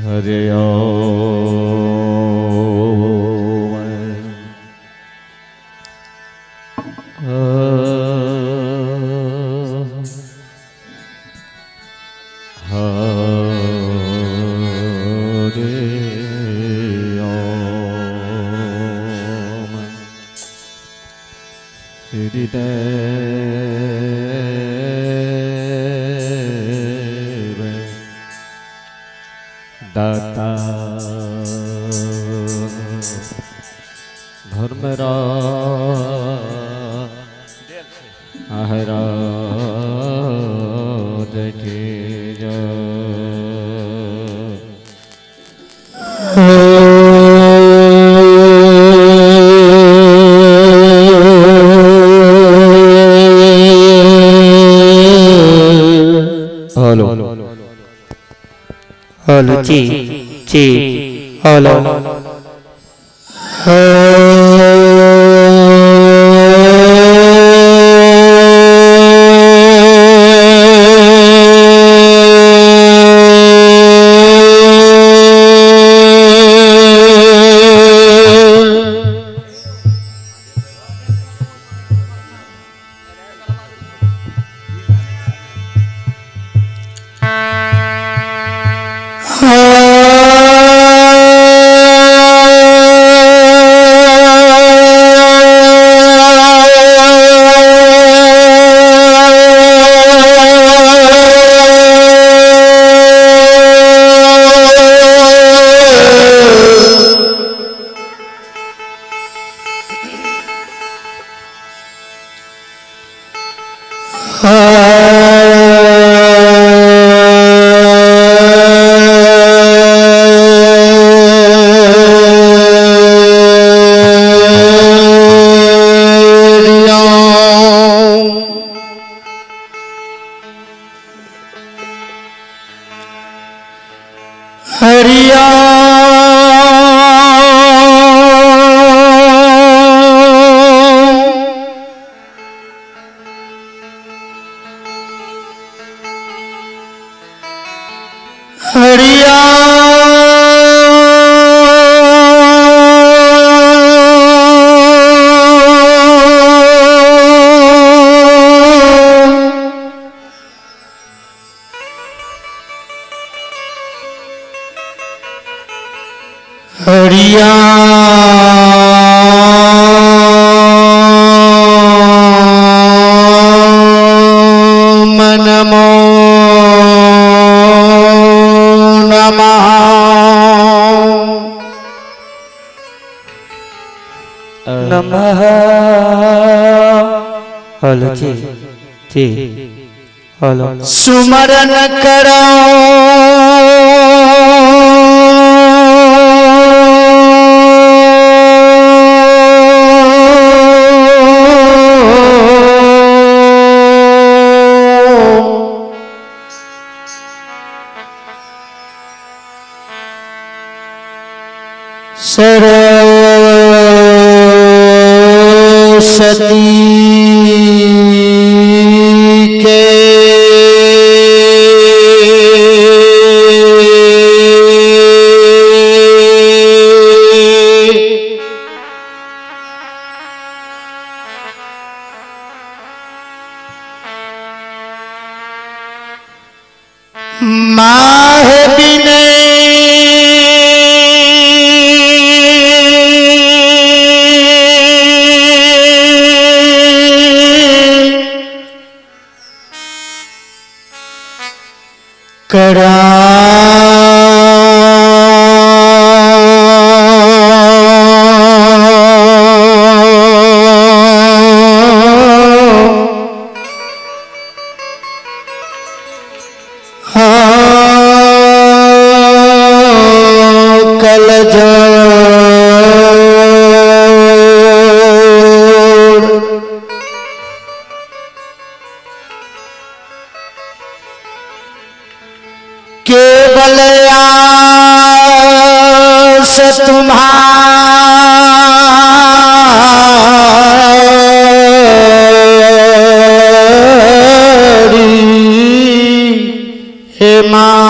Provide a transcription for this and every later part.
हरे ओम। हरे ओम। श्री देव दाता धर्मरा महाराज की जय। હલો હલો, જી જી, હલો. હરિયા હરિયા હરિયા નમો નમઃ. નમઃ. હલો, જી જી, હલો. સુમરન કરો સરસ્વતી કે માહ બિને કરા કલ જોડ केवल आस तुम्हारी हे माँ।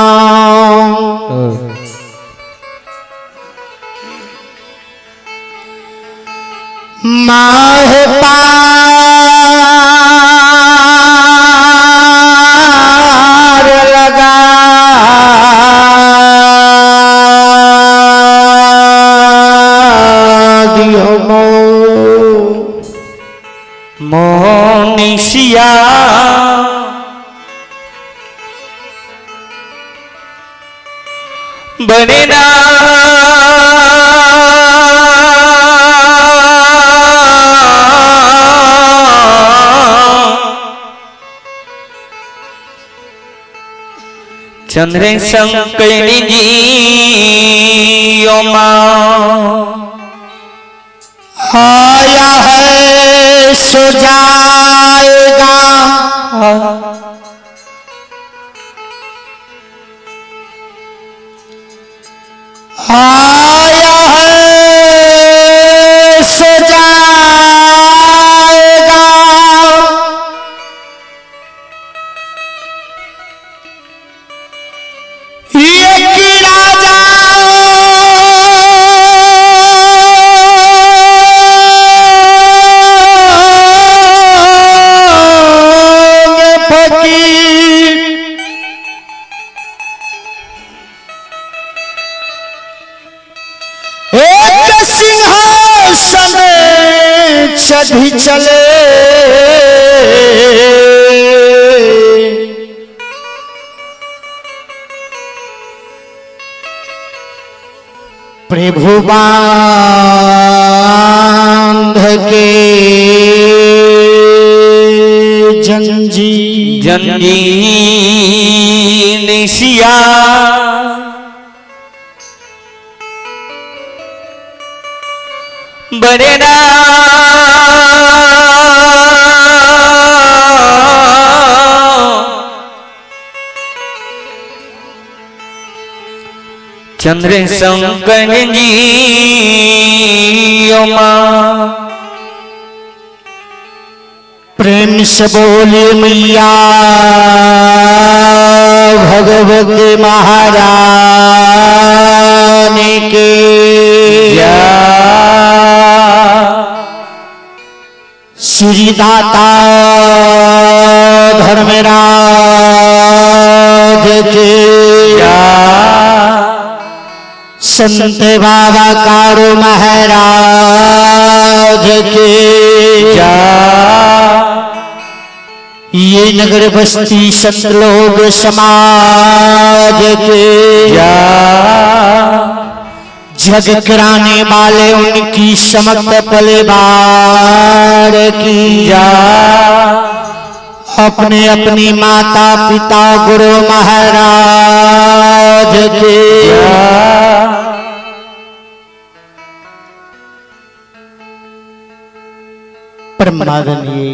बने चंद्र शंकर जी आया है सो जाएगा। आया है सो जाएगा। एक राजा फकीर एक सिंहासन चढ़ी चले, प्रभु बांध के जंजीर जंजीर सिया बरेना चंद्र शंकर जी प्रेम से बोले मैया भगवती महारानी के। श्री दाता धर्मराज के, संत बाबा कारू महाराज के। ये नगर बस्ती संत लोग समाज के, जग कराने वाले उनकी समक्त परिवार की। अपने अपनी माता पिता गुरु महाराज के। परमादनीय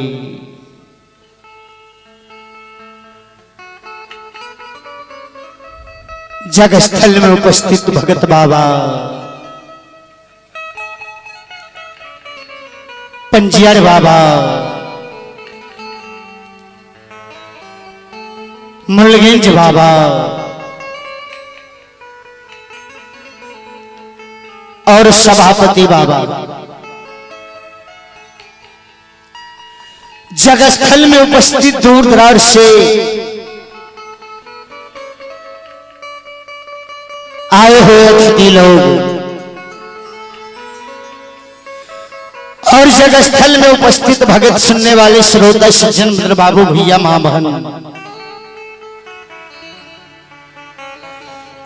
जग स्थल में उपस्थित भगत बाबा, पंजियर बाबा, मुरलीगंज बाबा और सभापति बाबा, जगस्थल में उपस्थित दूर दराज से आए हुए अतिथि लोग और जगस्थल में उपस्थित भगत सुनने वाले श्रोता सज्जन मित्र बाबू भैया मां बहन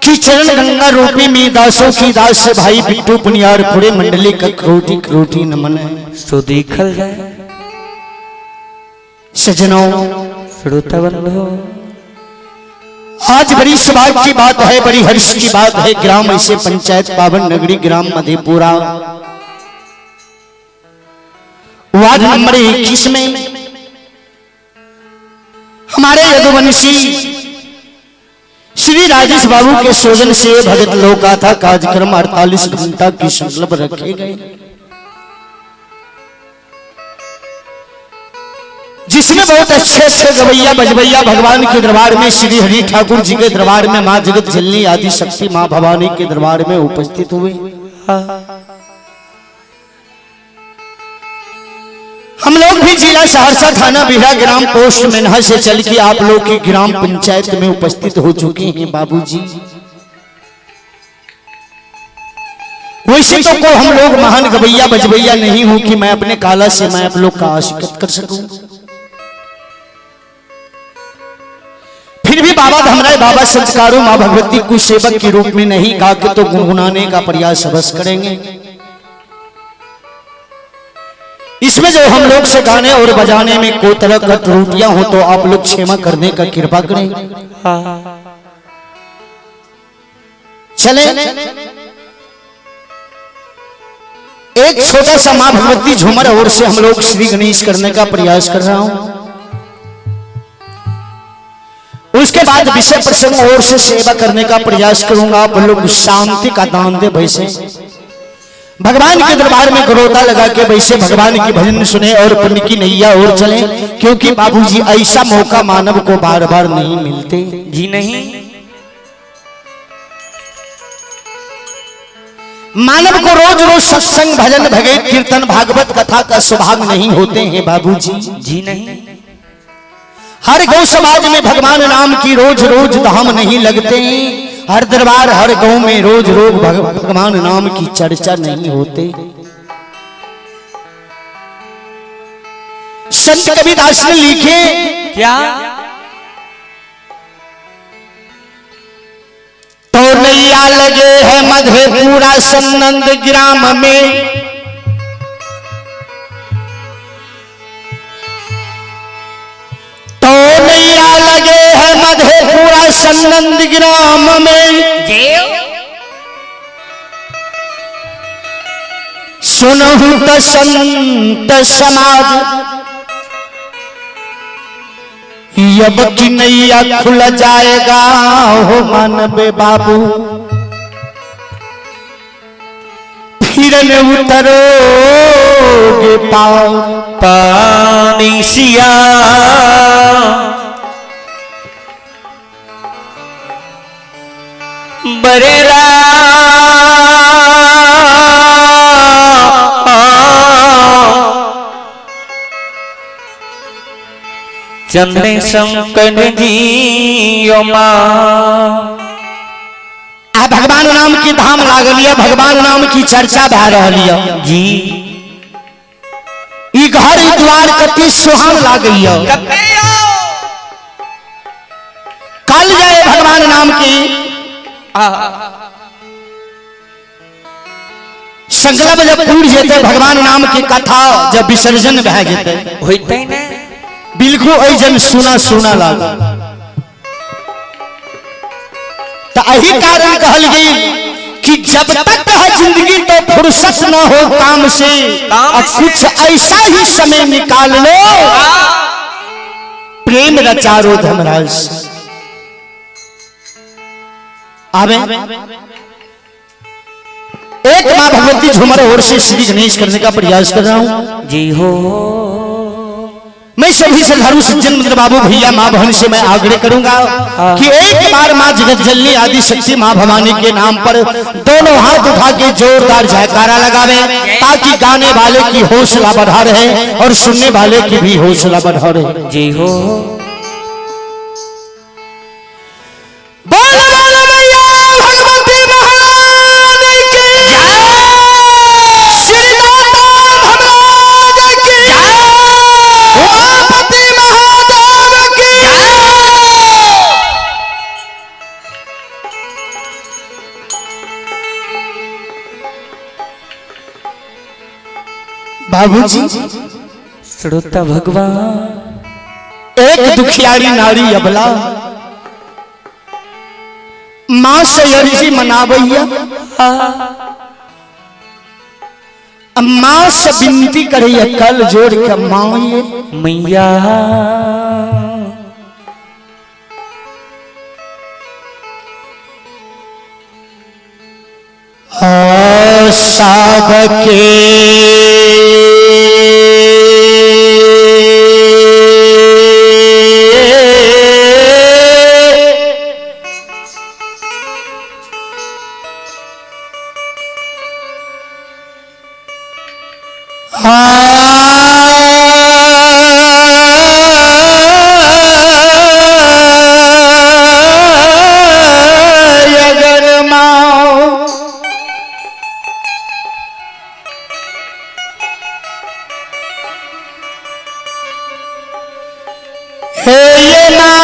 की चरण गंगा रूपी में दासों की दास से भाई बिट्टू पुनियार पूरे मंडली का क्रोटी क्रोटी नमन है। सो देखल जाए सज्जनों, श्रोता बंधु, आज बड़ी सौभाग्य की बात है, बड़ी हर्ष की बात है। ग्राम ऐसे पंचायत पावन नगरी ग्राम मधेपुरा वार्ड नंबर 21 में हमारे यदुवंशी श्री राजेश बाबू के सोजन से भगत लोकगाथा कार्यक्रम 48 घंटा की संकल्प रखे गए, जिसमें बहुत अच्छे अच्छे गवैया बजवैया भगवान के दरबार में, श्री हरि ठाकुर जी के दरबार में, माँ जगत जननी आदि शक्ति माँ भवानी के दरबार में उपस्थित हुए। हम लोग भी जिला सहरसा थाना बिहरा ग्राम पोस्ट मेनहा से चल के आप लोग की ग्राम पंचायत में उपस्थित हो चुके हैं। बाबूजी, वैसे तो को हम लोग महान गवैया बजवैया नहीं हूं कि मैं अपने काला से मैं आप लोग का आशिकत कर सकूं, फिर फिर भी बाबा धमराय बाबा संस्कारों माँ भगवती को सेवक के रूप में नहीं गा के तो गुनगुनाने का प्रयास अवश्य करेंगे। इसमें जो हम लोग से गाने और बजाने में कोई तरह का त्रुटियां हो तो आप लोग क्षमा करने का कृपा करें। चले एक छोटा सा मां भगवती झूमर और से हम लोग श्री गणेश करने का प्रयास कर रहा हूं। उसके बाद विषय प्रसंग और से सेवा करने का प्रयास करूंगा। आप लोग शांति का दान दे वैसे भगवान के दरबार में गरोता लगा के वैसे भगवान की भजन सुने और पुण्य की नैया और चले, क्योंकि बाबूजी ऐसा मौका मानव को बार बार नहीं मिलते। जी नहीं। मानव को रोज रोज सत्संग भजन भगवत कीर्तन भागवत कथा का सौभाग्य नहीं होते हैं बाबूजी। जी नहीं। हर गौ समाज में भगवान नाम की रोज रोज धाम नहीं लगते। हर दरबार हर गांव में रोज रोज भगवान नाम की चर्चा नहीं होते। संत कबीरदास ने लिखे क्या? तो नैया लगे है मधेपुरा सन्नंद ग्राम में, तो नैया लगे है मधेपुरा सन्नंद ग्राम में, सुनहु तो संत समाज यब की नैया खुल जाएगा हो मानवे बाबू, फिर न उतरोगे पार। पानी सिया बरेरा चंद्र शंकर जी ओ माँ। आ भगवान नाम की धाम लागल है, भगवान नाम की चर्चा भा रहल है जी। ई घर ई द्वार कति सुहान लागल है। कल जाए भगवान नाम की संकल्प जब पूर जेते, भगवान नाम की कथा जब विसर्जन भए जेते होते ने बिल्कुल ऐजन सुना सुना लागा। तो यही कारण कहल गई कि जब तक है जिंदगी तो फुर्सत न हो काम से, और कुछ ऐसा ही समय निकाल लो प्रेम रचारो धर्मराज आवे। एक मां भगवती झूमर और से श्री गणेश करने का प्रयास कर रहा हूं जी हो। मैं सभी श्रद्धालु सज्जन मित्र बाबू भैया माँ बहन से मैं आग्रह करूंगा कि एक बार माँ जगत जननी आदि शक्ति माँ भवानी के नाम पर दोनों हाथ उठा के जोरदार जयकारा लगावे, ताकि गाने वाले की हौसला बढ़ा रहे और सुनने वाले की भी हौसला बढ़ा रहे। जी हो। बोल बोल मैया भगवती महारानी की जय, श्री दाता धर्मराज की जय, उमापति महादेव की जय। बाबूजी श्रोता भगवान एक दुखियारी नारी अबला मां से अर्जी मनावैया, मां से विनती करैया कल जोड़ के मां ये मैया सबके अगर माँ हे ये माँ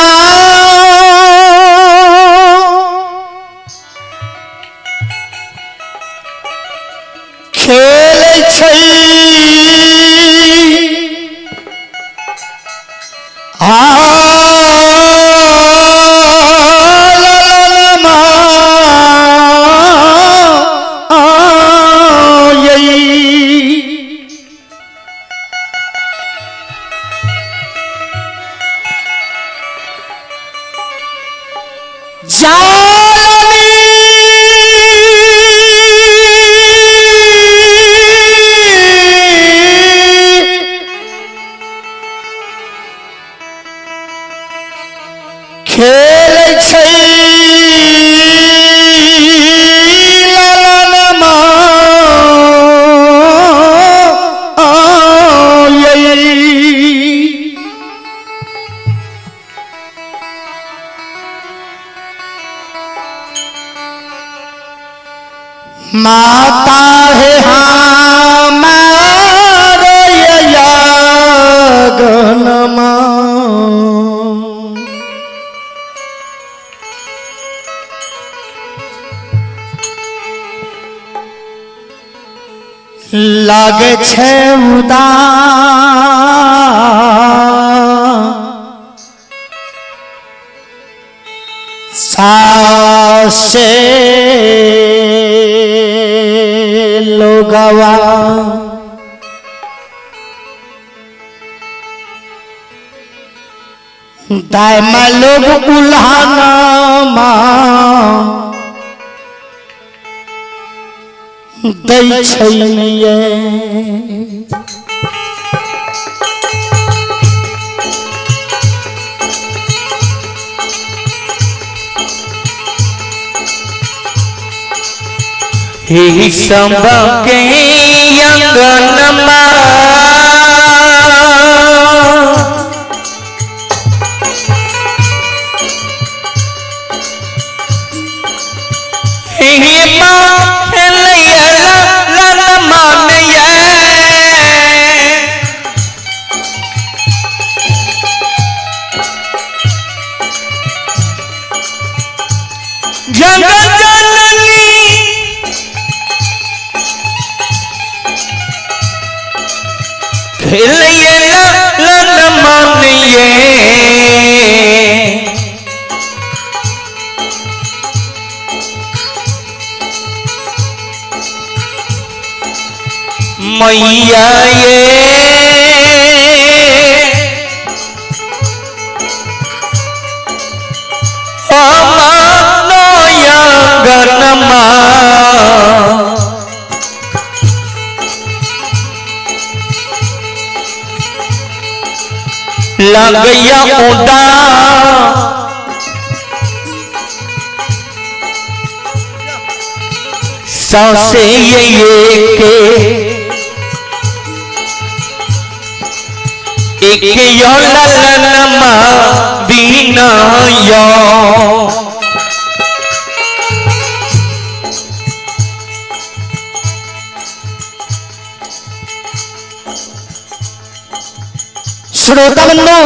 जानी खेल छै ललनमा आयै। माता है हमारो यागनमा लागे छै उदास सासे लोगवा दायमा लोग उल्हाना दै छै नैये। ही सबके अंगनमा ही माँ लल मान ये जगत जननी खेलिए लन मानिए मैया ये गनमा लगैया उदा सौसे ये के एक यो ललनमा दीना यो। श्रोता बंधु,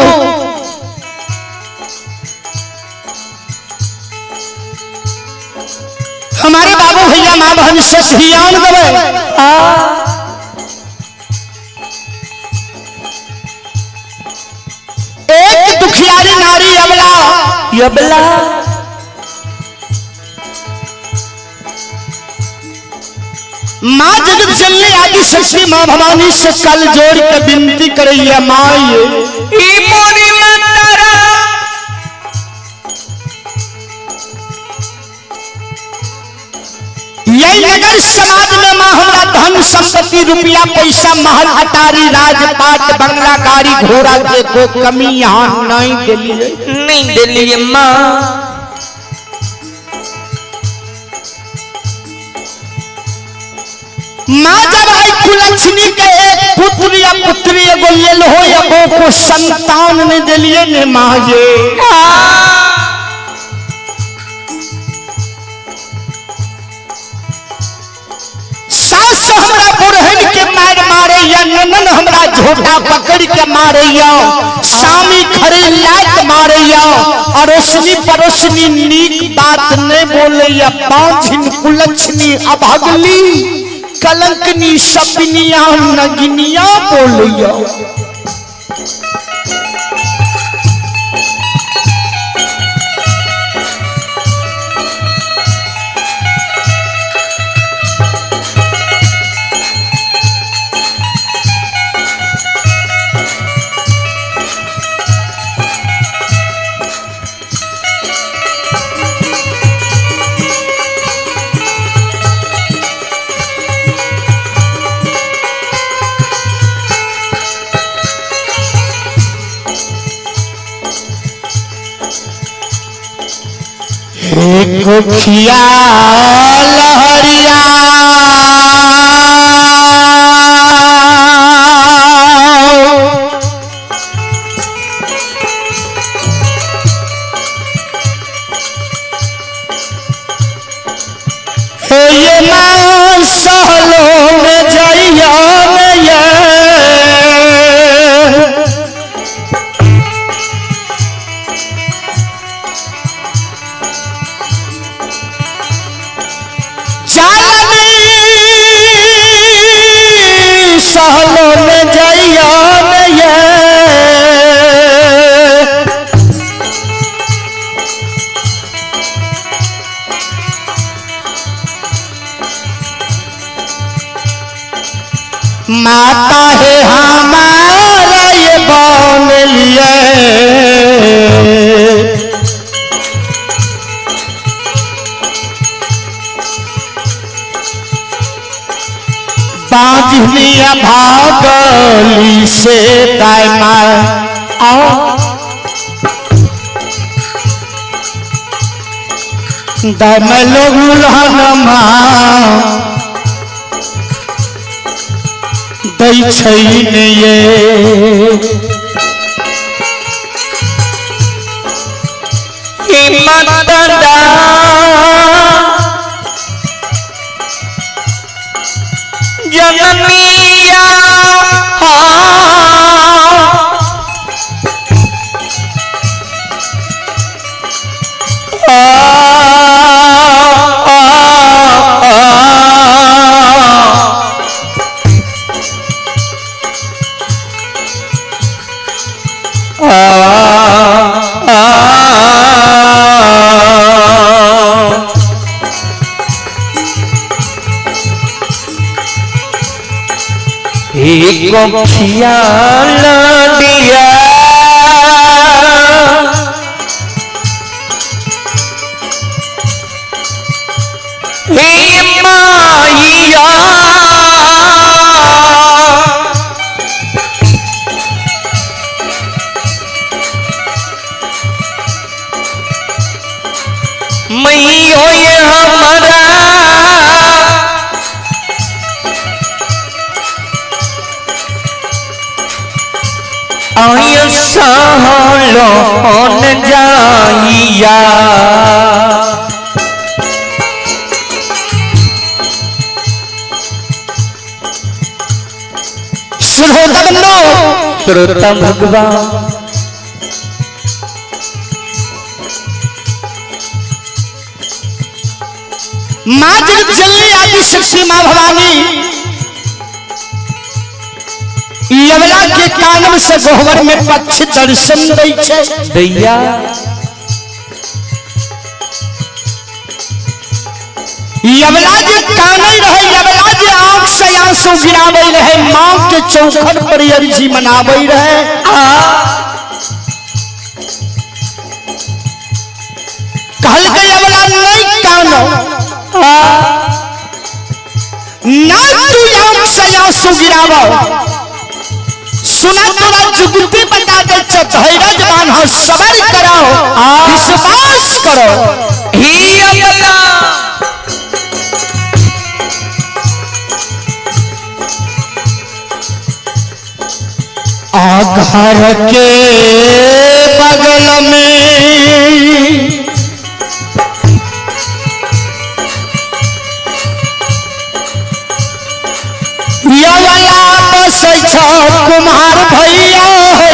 हमारे बाबू भैया माँ बहन से ध्यान देवे। एक दुखियारी नारी अबला यबला माँ जगत जननी आदि शक्ति माँ भवानी से कल जोड़ के विनती करैया माँ ये ई मोरी मातारा यही नगर समाज में माँ हमरा धन संपत्ति रुपया पैसा महल अटारी राजपाट बंगला गाड़ी घोड़ा के को कमी यहाँ नहीं दिलिए। नहीं दिलिए माँ। माँ जब आई कुलक्षणी के एक पुत्र या पुत्री एगो लेल हो या वो को संतान नहीं दिलिए ने माँ ये। सास हमरा बुढ़हन के मार मारे या ननन हमरा झोटा पकड़ के मारे या सामी खड़े लात मारे या अड़ोसनी पड़ोसनी नीक बात नहीं बोले या पांझिन कुलक्षणी अभगली कलंकनी सपनिया नगिनिया बोले या। एक खिया लहरिया हे ये मां सहलो में जइया में ये। चालनी सहलो में जइया में ये। माता है हमारा ये बन लिए। बाजनिया भागली से दाय मार आओ दाय में लोग उल्हन माँ दै छै ने ये। माता जननिया एक ख्याल दिया हे माइया मैयो ये हमारा आय सहलो न जाइया। श्रोता बंधु, श्रोता भगवान, माँ जगदलनी आदि शक्ति माँ भवानी यवला के कानम से गोहवर में पक्ष दर्शन दै छै। दैया यवला जे कानै रहे, यवला जे आंख से आंसू गिरावे रहे, माँ के चौखट पर अर्जी मनावे रहे। कहल के यवला नहीं कानो ना तू आंख से आंसू गिरावो, सुना तोरा जुगती बता दे, धैर्य बान्हो, सबर कराओ, विश्वास करो। ही अबला आ घर के बगल में यवला बसै छौ कुम्हार भैया है।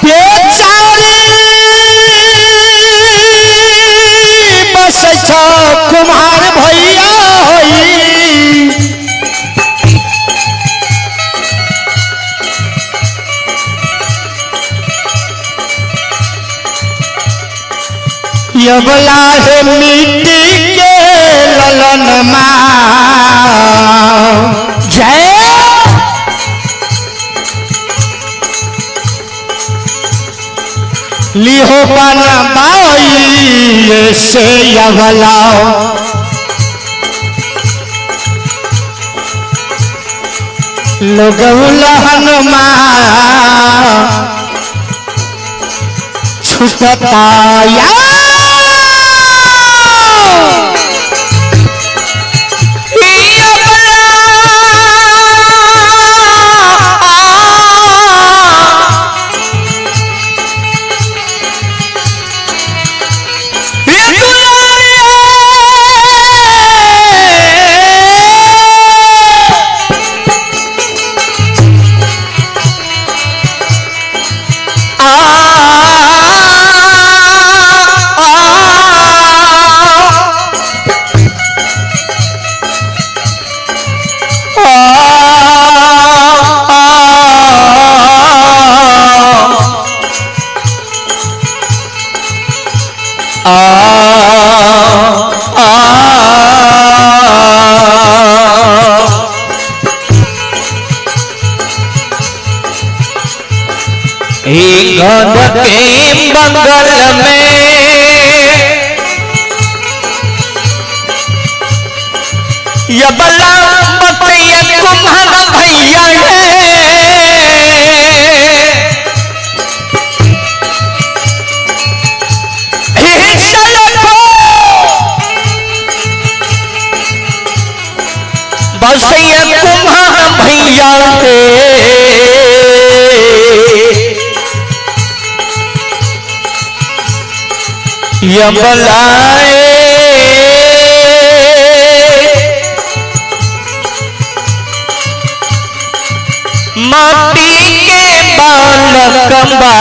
बेचारी बसै छौ कुम्हार भैया है। यवला है मिट्टी के ललन माँ जय लिहो बनबाई से यवला। लोग हनुमा छुटता या। घर के बगल में यबला बतैया कुम्हार भैया है। बसैया कुम्हार भैया के यबलाए माटी के बालकबा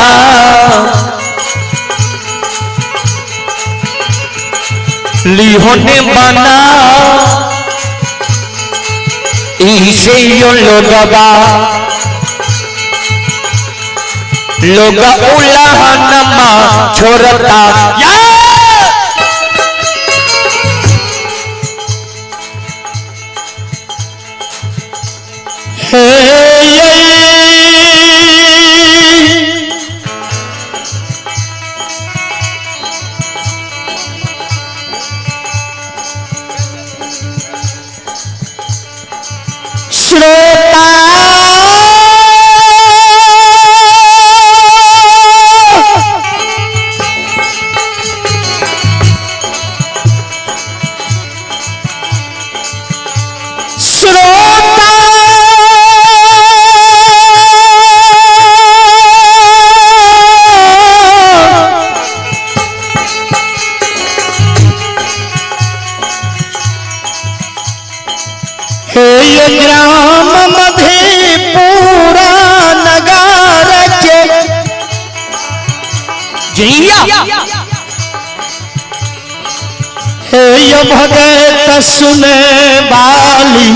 लिहोने बना इसे यो लोगबा लोग उलाहनमा छोड़ता या। हे श्रोता श्रोता हे ये ग्राम मधेपुरा नगर के जिया हे ये भगत सुने वाली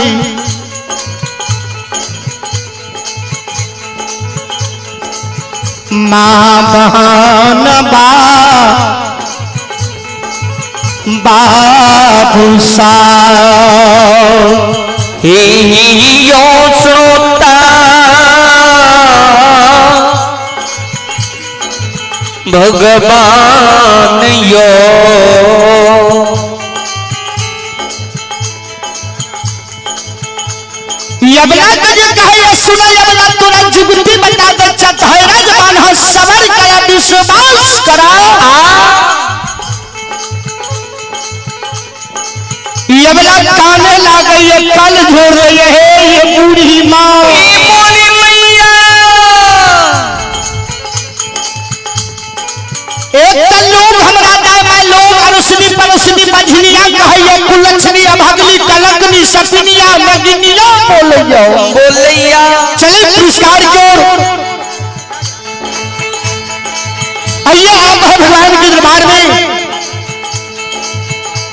माँ बहन बा बाबू सा हे यो श्रोता भगवान यो यबला के जे कहे ये सुना यबला तोरा जुगती बता दे चतहरा जबान हो सबर करा विश्वास करा। यबला काने लागे ये कल झोर रही है ये बूढ़ी माँ बोली मैया एक त लोग हमरा दाय लोग अरुसनी परुसनी बझनिया कहैया कुलक्षणी अभगली कलकनी सपनिया नगिनिया बोलैया बोलैया। चले पुरस्कार की ओर आइए। आप भगवान के दरबार में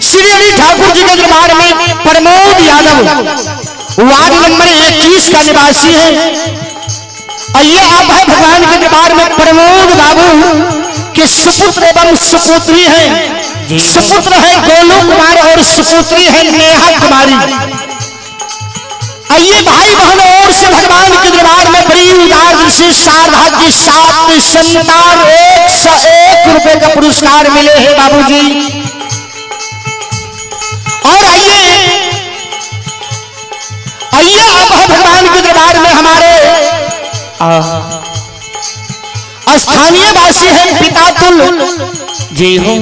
श्री हरि ठाकुर जी के दरबार में प्रमोद यादव वार्ड नंबर 21 का निवासी है। आइए आप है भगवान के दरबार में प्रमोद बाबू के सुपुत्र एवं सुपुत्री हैं। सुपुत्र है गोलू कुमार और सुपुत्री है नेहा कुमारी। आइए भाई बहन और से भगवान के दरबार में बड़ी उदार दृष्टि शारदा की 7 संतान 101 रुपए का पुरस्कार मिले हैं बाबूजी। और आइए आइए आप है भगवान के दरबार में स्थानीय वासी हैं पिता तुल जी हो।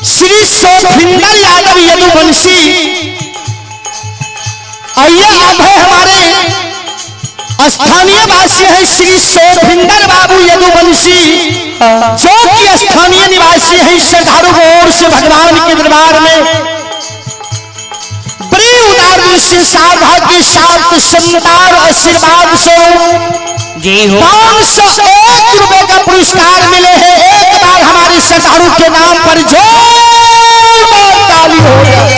श्री सोखिंदर यादव यदुवंशी। आइए अब है हमारे स्थानीय वासी हैं श्री शोभिंदर बाबू यदुवंशी, जो कि स्थानीय निवासी हैं। श्रद्धालु की ओर से भगवान के दरबार में बड़ी उदार दृष्टि श्रद्धा के साथ सुंदर आशीर्वाद स्वरूप जी हो। 501 रुपए का पुरस्कार मिले हैं। एक बार हमारे श्रद्धालु के नाम पर जोरदार ताली हो जाए।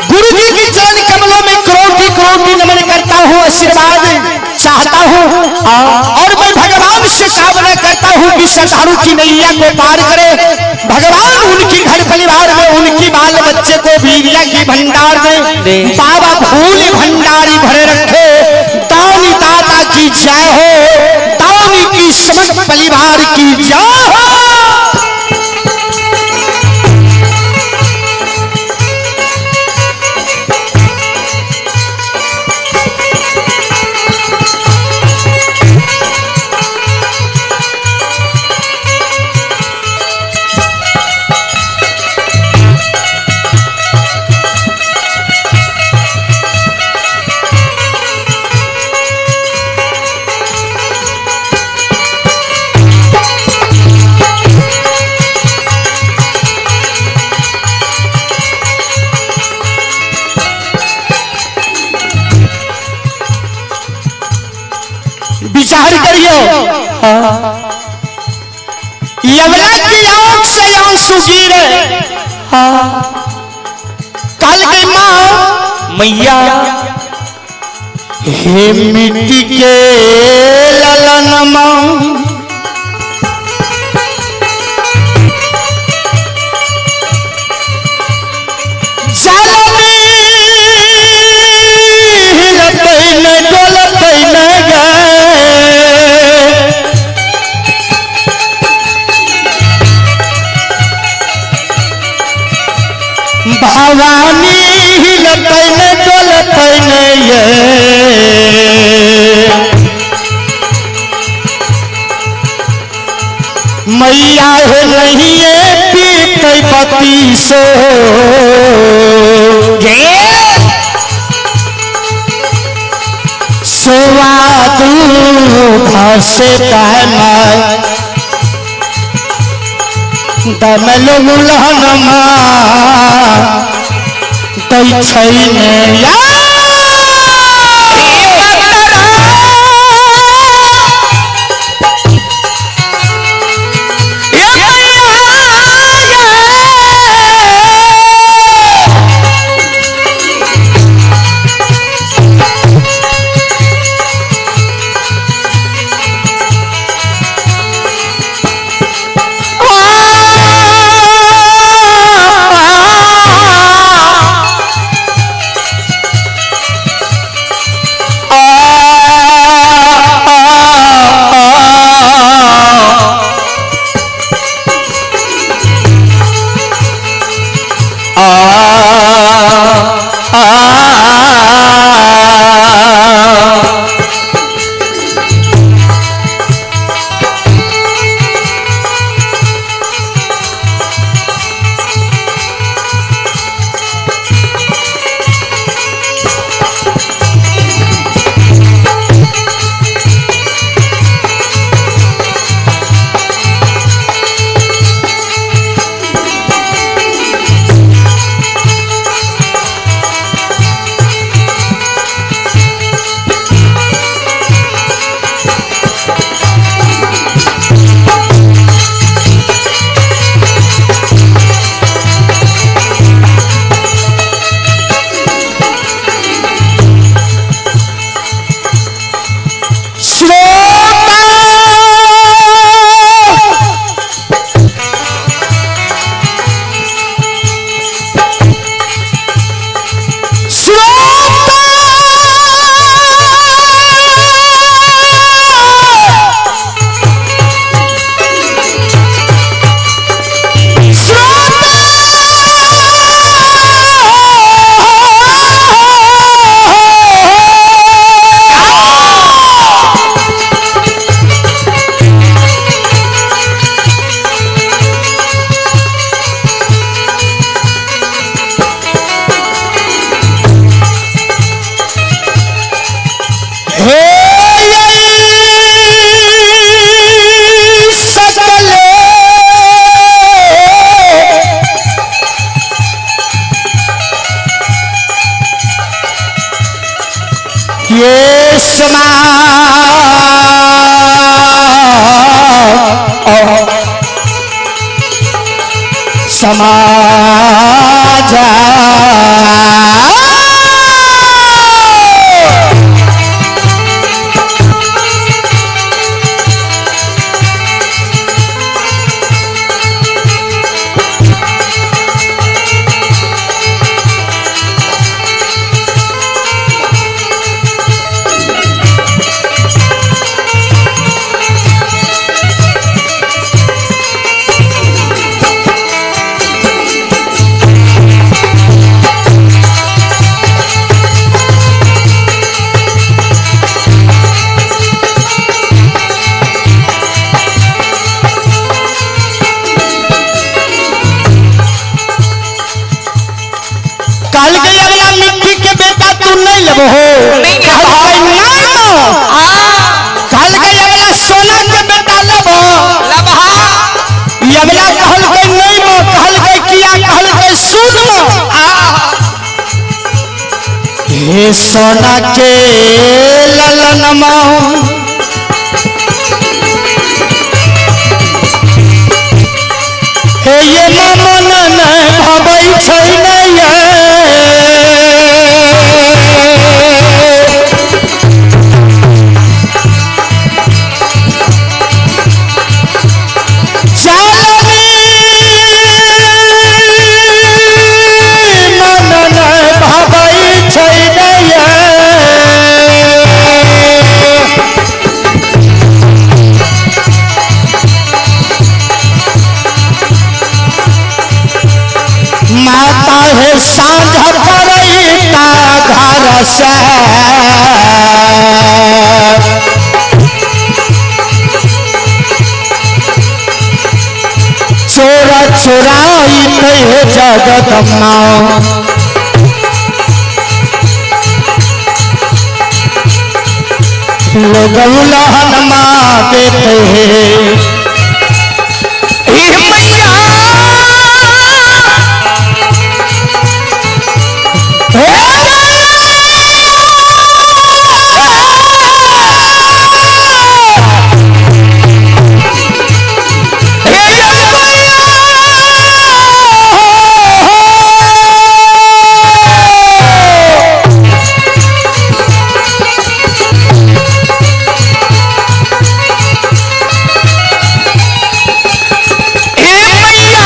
गुरु जी की चरण कमलों में करोटी करोटी नमन करता हूँ, आशीर्वाद चाहता हूँ और मैं भगवान से कामना करता हूँ कि श्रद्धालु की नैया को पार करे भगवान, उनकी घर परिवार में उनकी बाल बच्चे को वीरिया की भंडार दे, बाबा भूल भंडारी भरे रखे, दानी दाता की जय हो, दानी की समस्त परिवार की जय हो। विचार करियो, यमला की आंख से आंसू गिरे। कल की मां मैया हे मिट्टी के ललन मां जलनी हिलतै न डोलतै न गए, भवानी हिलतै न डोलतै न ये, मैया हे नहीं पीतै पति सो सोवा दूध से दमल मुलहन दै छै ने या। कि समा समाज काल के अगला मिट्टी के बेटा तू नहीं लेबो हो। नहीं कहल लेबो। के नहीं लो। कहल के अगला सोना के बेटा लेबो। लबहा। अगला कहल के नहीं मो। कहल के किया? कहल के सुन मो। हे सोना के ललन मो, हे ये मन नहीं भबै छै नहीं। चालनी मन नहीं भबै छै नहीं। माता है साँझ पड़ैता घर से, चोर चोराई हे जगदम्मा। लोग उलहनमा देते हैं। हे मैया। हे मैया।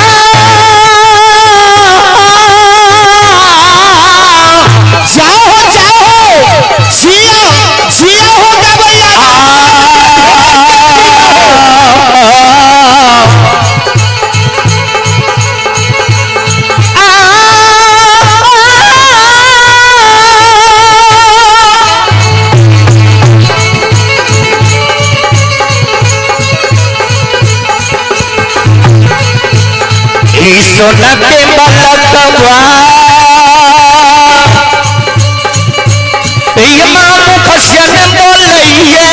जाओ जाओ, जिया जिया हो गवैया। ई सोना के बलकवा, ई माँ मुखसन बोलैये,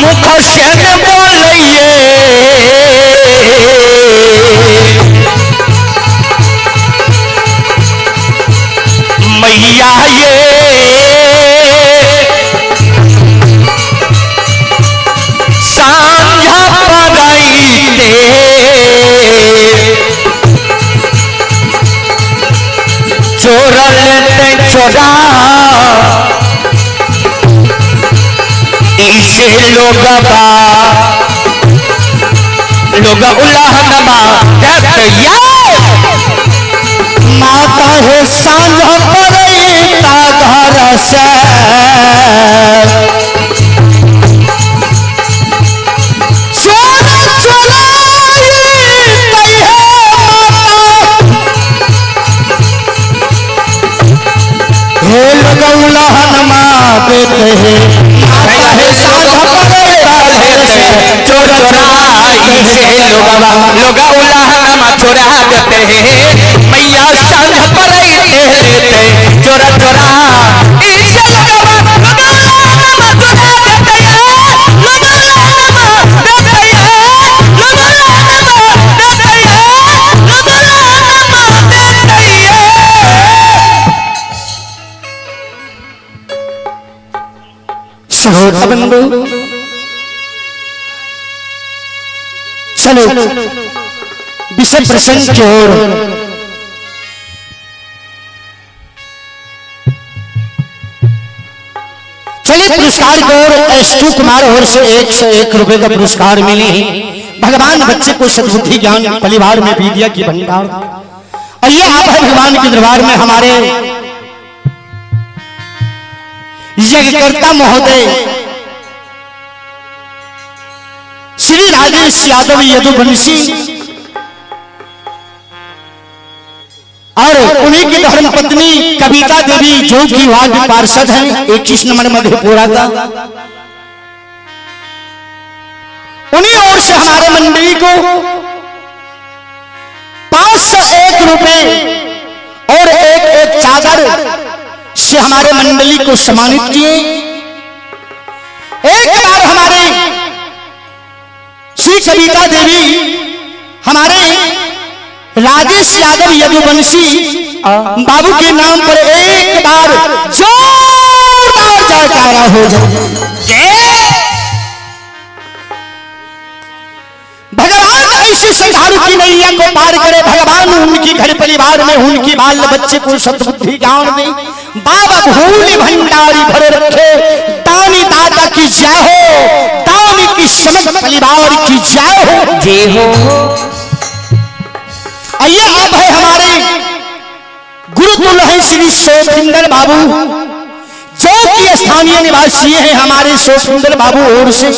मुखसन बोलैये। मैया ये सांझा पड़ैते, चोर लेते चोरा, इसे लोगबा लोग उलहनमा देत या। माता है साँझ पड़ैता घर से, चोर चोराई हे माता। हे लोग उलहनमा देते हैं। माता है साँझ पड़ैता घर से, चोर चोराई से लोगवा लोग उलहनमा चोरा देते हैं। मैया सांझ पड़ैते लेते चोर चोरा, इसे लोगवा लोग उलहनमा चोरा देते हैं। लोग उलहनमा देते हैं। लोग उलहनमा देते हैं। लोग उलहनमा देते हैं। बंधु। चलो विषय प्रसंग की ओर। चलिए पुरस्कार की ओर एस2 कुमार और से 101 रुपए का पुरस्कार मिले हैं। भगवान बच्चे को सद्बुद्धि ज्ञान परिवार में विद्या की भंडार। और ये आप है भगवान के दरबार में हमारे यज्ञकर्ता महोदय श्री राजेश यादव यदुवंशी और उन्हीं की धर्मपत्नी कविता देवी जो कि वार्ड पार्षद हैं 21 नंबर मधेपुरा का, उन्हीं ओर से हमारे मंडली को 501 रुपए और एक एक चादर से हमारे मंडली को सम्मानित किए। एक बार हमारे श्री कविता देवी हमारे राजेश यादव यदुवंशी बाबू के नाम पर एक बार जोरदार जयकारा हो जाए। भगवान ऐसी श्रद्धालु की नैया को पार करे, भगवान उनकी घर परिवार में उनकी बाल बच्चे को सद्बुद्धि ज्ञान दे, बाबा भूल भंडारी भरे रखे, दानी दाता की जय हो, दानी की समझ परिवार की जय हो, जय हो। आइए अब है हमारे गुरुतुल्य हैं श्री सोफिंदर बाबू जो कि स्थानीय निवासी हैं। हमारे सोफिंदर बाबू और से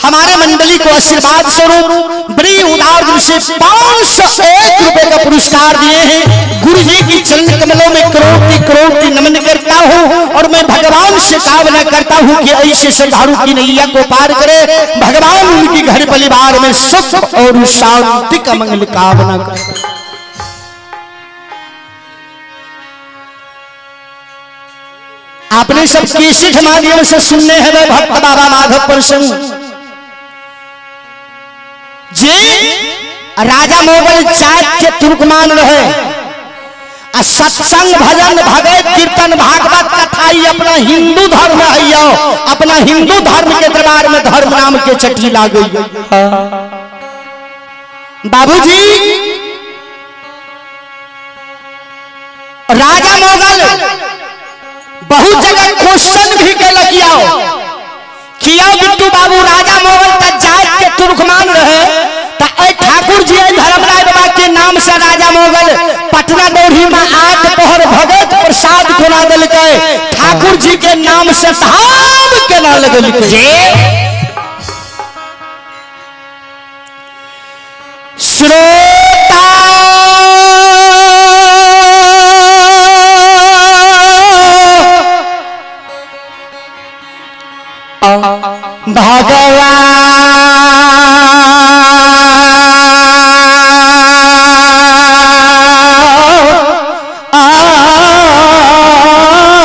हमारे मंडली को आशीर्वाद स्वरूप बड़ी उदार दिल से 501 रुपए का पुरस्कार दिए हैं। गुरु जी की चरण कमलों में करोड़ करोड़ नमन करता हूं और मैं भगवान से कामना करता हूं कि ऐसे श्रद्धालु की नैया को पार करे, भगवान उनकी घर परिवार में सुख और शांति का मंगल कामना करे। आपने सब केसिठ माध्यम से सुनने हैं वे भक्त बाबा माधव प्रसंग जे राजा मोगल जात के तुर्कमान रहे आ सत्संग भजन भगवत कीर्तन भागवत कथा ही अपना हिंदू धर्म है, अपना हिंदू धर्म के दरबार में धर्म नाम के चटी लाग गई। बाबूजी राजा मोगल बहुत जगह क्वेश्चन भी कैलक किया बिट्टू बाबू राजा मोगल त जात के तुर्कमान रहे त ठाकुर जी धर्मराय बाबा के नाम से राजा मोगल पटना दौड़ी में 8 पहर भगत प्रसाद कोना दिलकै, ठाकुर जी के नाम से धाम केना लगलकै। श्रोता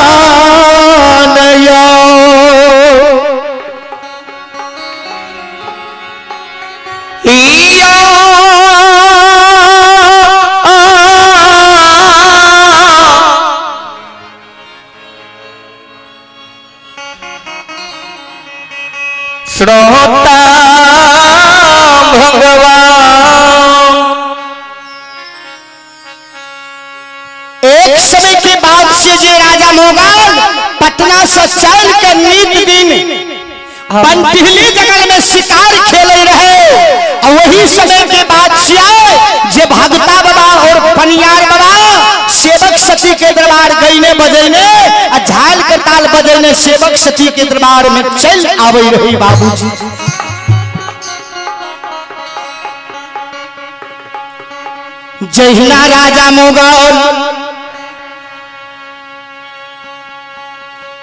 भगवान यो श्रोता भगवान एक समय के बाद से जे राजा मोगल पटना से चल के नित दिन बनटिहली जंगल में शिकार खेले रहे और वही समय के बाद से जे भगता बाबा और पनियार बाबा सेवक सती के दरबार गईने बजैने और झाल के ताल बजैने सेवक सती के दरबार में चल आवे रही। बाबूजी जहिना राजा मोगल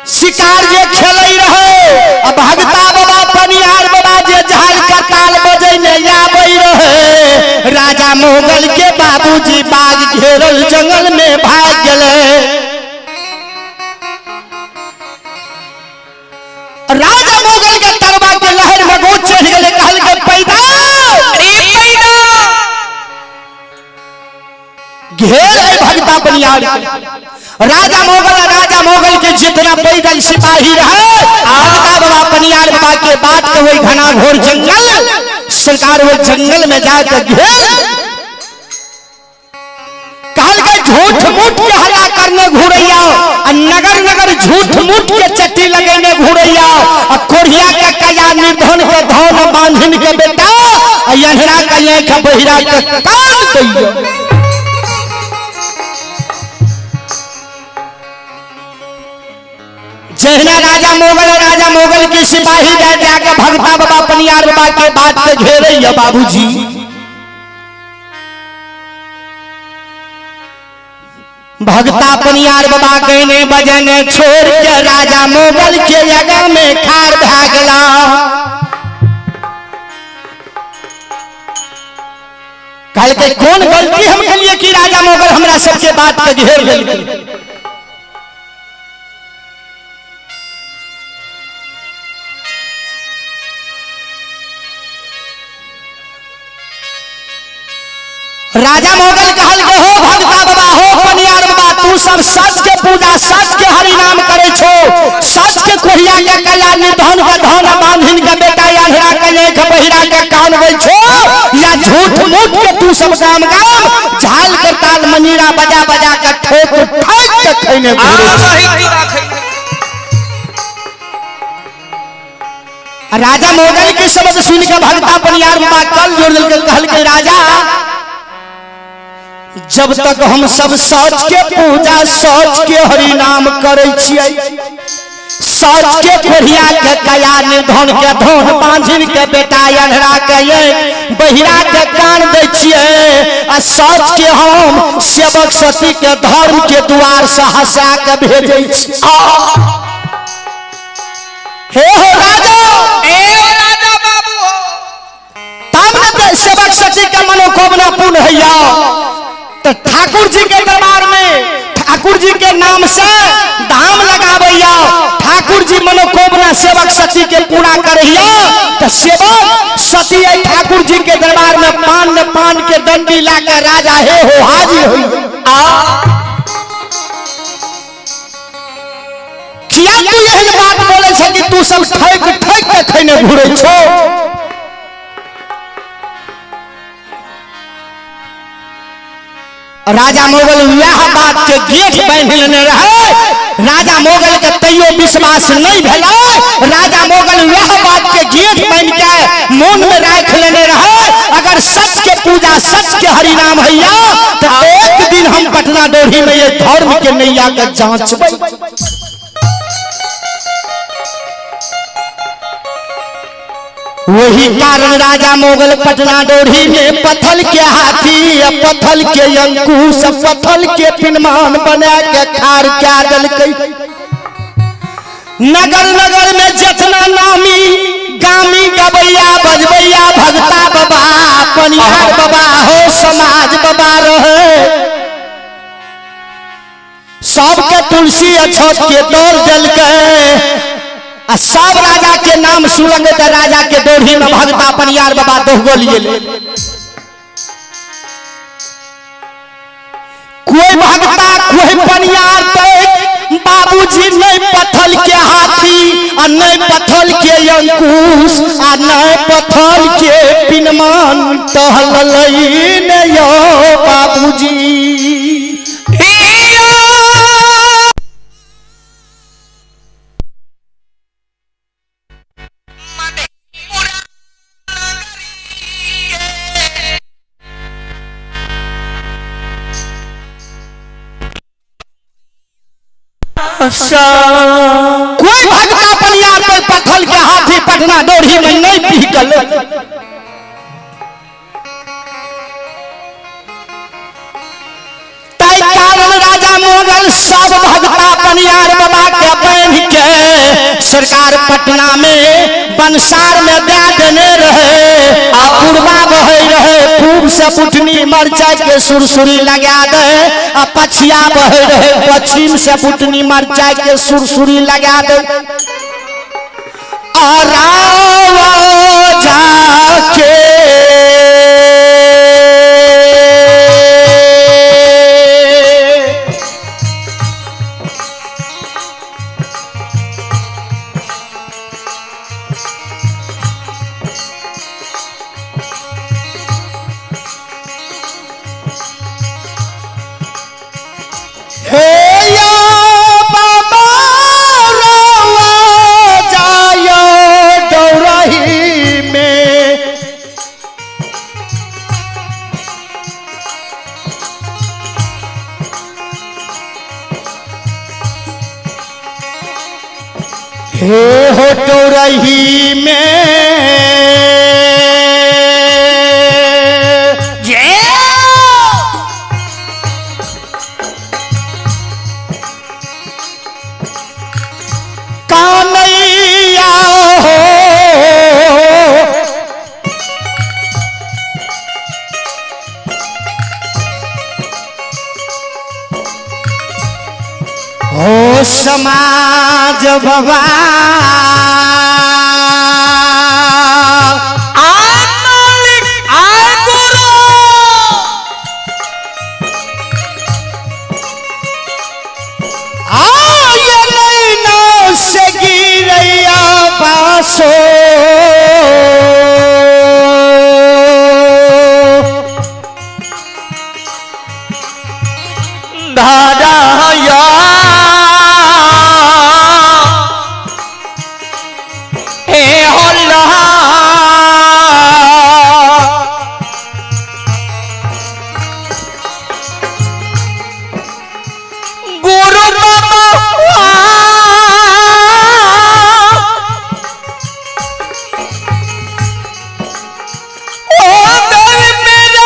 शिकार जे खेल रहे आ भगता बाबा पनियार बाबा जे झाल का ताल बजैने आबै रहे, राजा मोगल के बाबूजी बाग घेरल जंगल में भाग गेले। राजा मोगल के तरबा के लहर में गोद चढ़ गेले, कहल के पैदा पैदा घेर है भगता पनियार के। राजा मोगल के जितना पैदल सिपाही रहे भगता बाबा पनियार बाबा के बात के वही घना घोर जंगल सरकार वो जंगल में जाकर घेर कहल के झूठ मूठ के हल्ला करने घूरैया आ नगर नगर झूठ मूठ के चट्टी लगेने घूरैया आ कोढ़िया के कया निर्धन के धन बांधिन के बेटा आ यहरा के आँख बहिरा के कान दैया। जहना राजा मोगल के सिपाही जा जाके भगता बाबा पनियार बाबा के बात के घेरैया बाबूजी। भगता पनियार बाबा कहने बजने छोड़ के राजा मोगल के जगह में खार भागला। कल के कौन गलती हम के लिए कि राजा मोगल हमरा सबके बात के घेर लेलकै। राजा मोगल कहल के हो भगता बाबा हो पनियार बाबा तू सब सच के पूजा सच के हरि नाम करे छो सच के कोहिया के कला निर्धन के धन बांधिन के बेटा अंधरा के आँख बहिरा के कान गई छो या झूठ मूठ के तू सब गाम गाम झाल के ताल मनीरा बजा बजा के ठोक ठोक के खैने घूरे। राजा मोगल के शब्द सुन के भगता पनियार बाबा कल जोड़ दिल कहल के राजा जब तक हम सब सच के पूजा सच के हरि नाम करे छियै सच के कोढ़िया के कया निर्धन के धन बांझिन के बेटा अंधरा के बहिरा के कान दै छियै आ सच के हम सेवक सती के धर्म के द्वार से हंसा के भेजै छी। हे हो राजा ए राजा बाबू हो तब न सेवक सती के मनोकामना पूर्ण हैया। तो ठाकुर जी के दरबार में ठाकुर जी के नाम से धाम लगाबैया ठाकुर जी मनोकामना सेवक सती के पूरा करैया। तो सेवक सती ठाकुर जी के दरबार में पान पान के डंडी ला के राजा हे हो हाजिर होई। किया तू एहन बात बोले छ कि तू सब ठक ठक के खैने घुरै छो। राजा मोगल वह बात के गेट बांधि लेने रहे। राजा मोगल के तैयो विश्वास नहीं भेलै। राजा मोगल वह बात के गेट बांधि के मन में राख लेने रहे अगर सच के पूजा सच के हरि नाम हैया तो एक दिन हम पटना डोरी में ये धर्म के नैया के जांचबै। वही कारण राजा मोगल पटना डोरी में पत्थल के हाथी पत्थल के अंकुश पत्थल के पिनमान बना के खार क्या दलकै। नगर नगर में जितना नामी गामी गबैया बजबैया भगता बाबा पनियार बाबा हो समाज बाबा रहे सबके तुलसी अछत के दौड़ दलकै आ सब राजा के नाम सुनलकै त राजा के डोरी में भगता पनियार बाबा दोहगोल गेलै। कोई भगता कोई पनियार तक बाबूजी नहीं पत्थल के हाथी आ नहीं पत्थल के अंकुश आ नहीं पत्थल के पिनमान टहललै ने यौ बाबूजी। कोई भगता पनियार पर पत्थल के हाथी पटना डोरी में नहीं पीकल। ताई कारण राजा मोगल सब भगता पनियार बाबा के बांध के सरकार पटना में बंसार में दे देने रहे आ पूर्वा बहे रहे पूब से बुटनी मरचाई के सुरसुरी लगा दे आ पछिया बहे रहे पश्चिम से बुटनी मरचाई के सुरसुरी लगा दे। और जाके हे या बाबा रवा जायो डौरही में। हे हो डौरही में जय। कानैया हो हो समाज भवा आय मालिक आय गुरु। आय नैना से गिरैया बासो धाराया हे होला गुरु बाबा ओ देव मेरा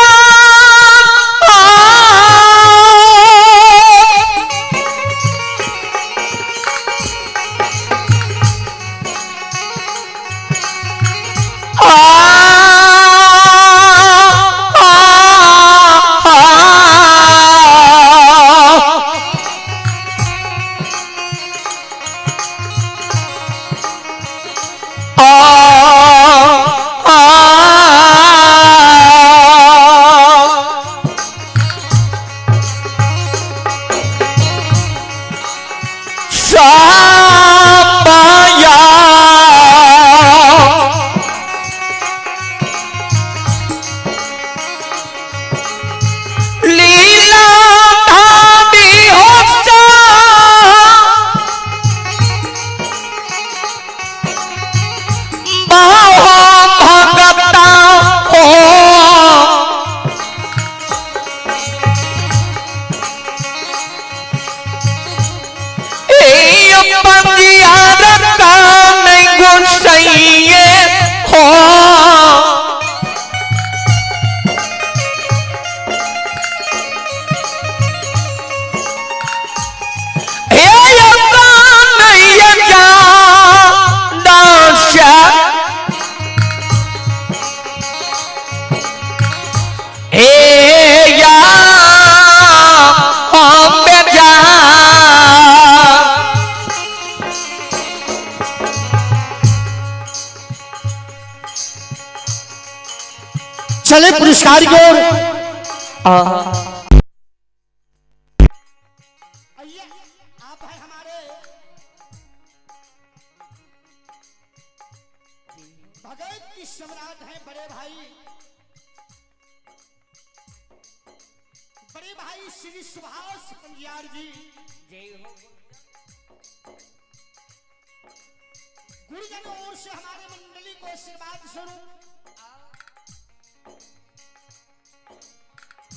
शापाया लीला धारी हो सा बाहो भगता हो पंजियार कान गुसैये हो हे कान जा दासा हे या हम जा। चले पुरस्कार की ओर। आप हैं हमारे भगत की सम्राट हैं बड़े भाई, बड़े भाई श्री सुभाष पंजियार जी। गुरुजन ओर से हमारे मंडली को आशीर्वाद स्वरूप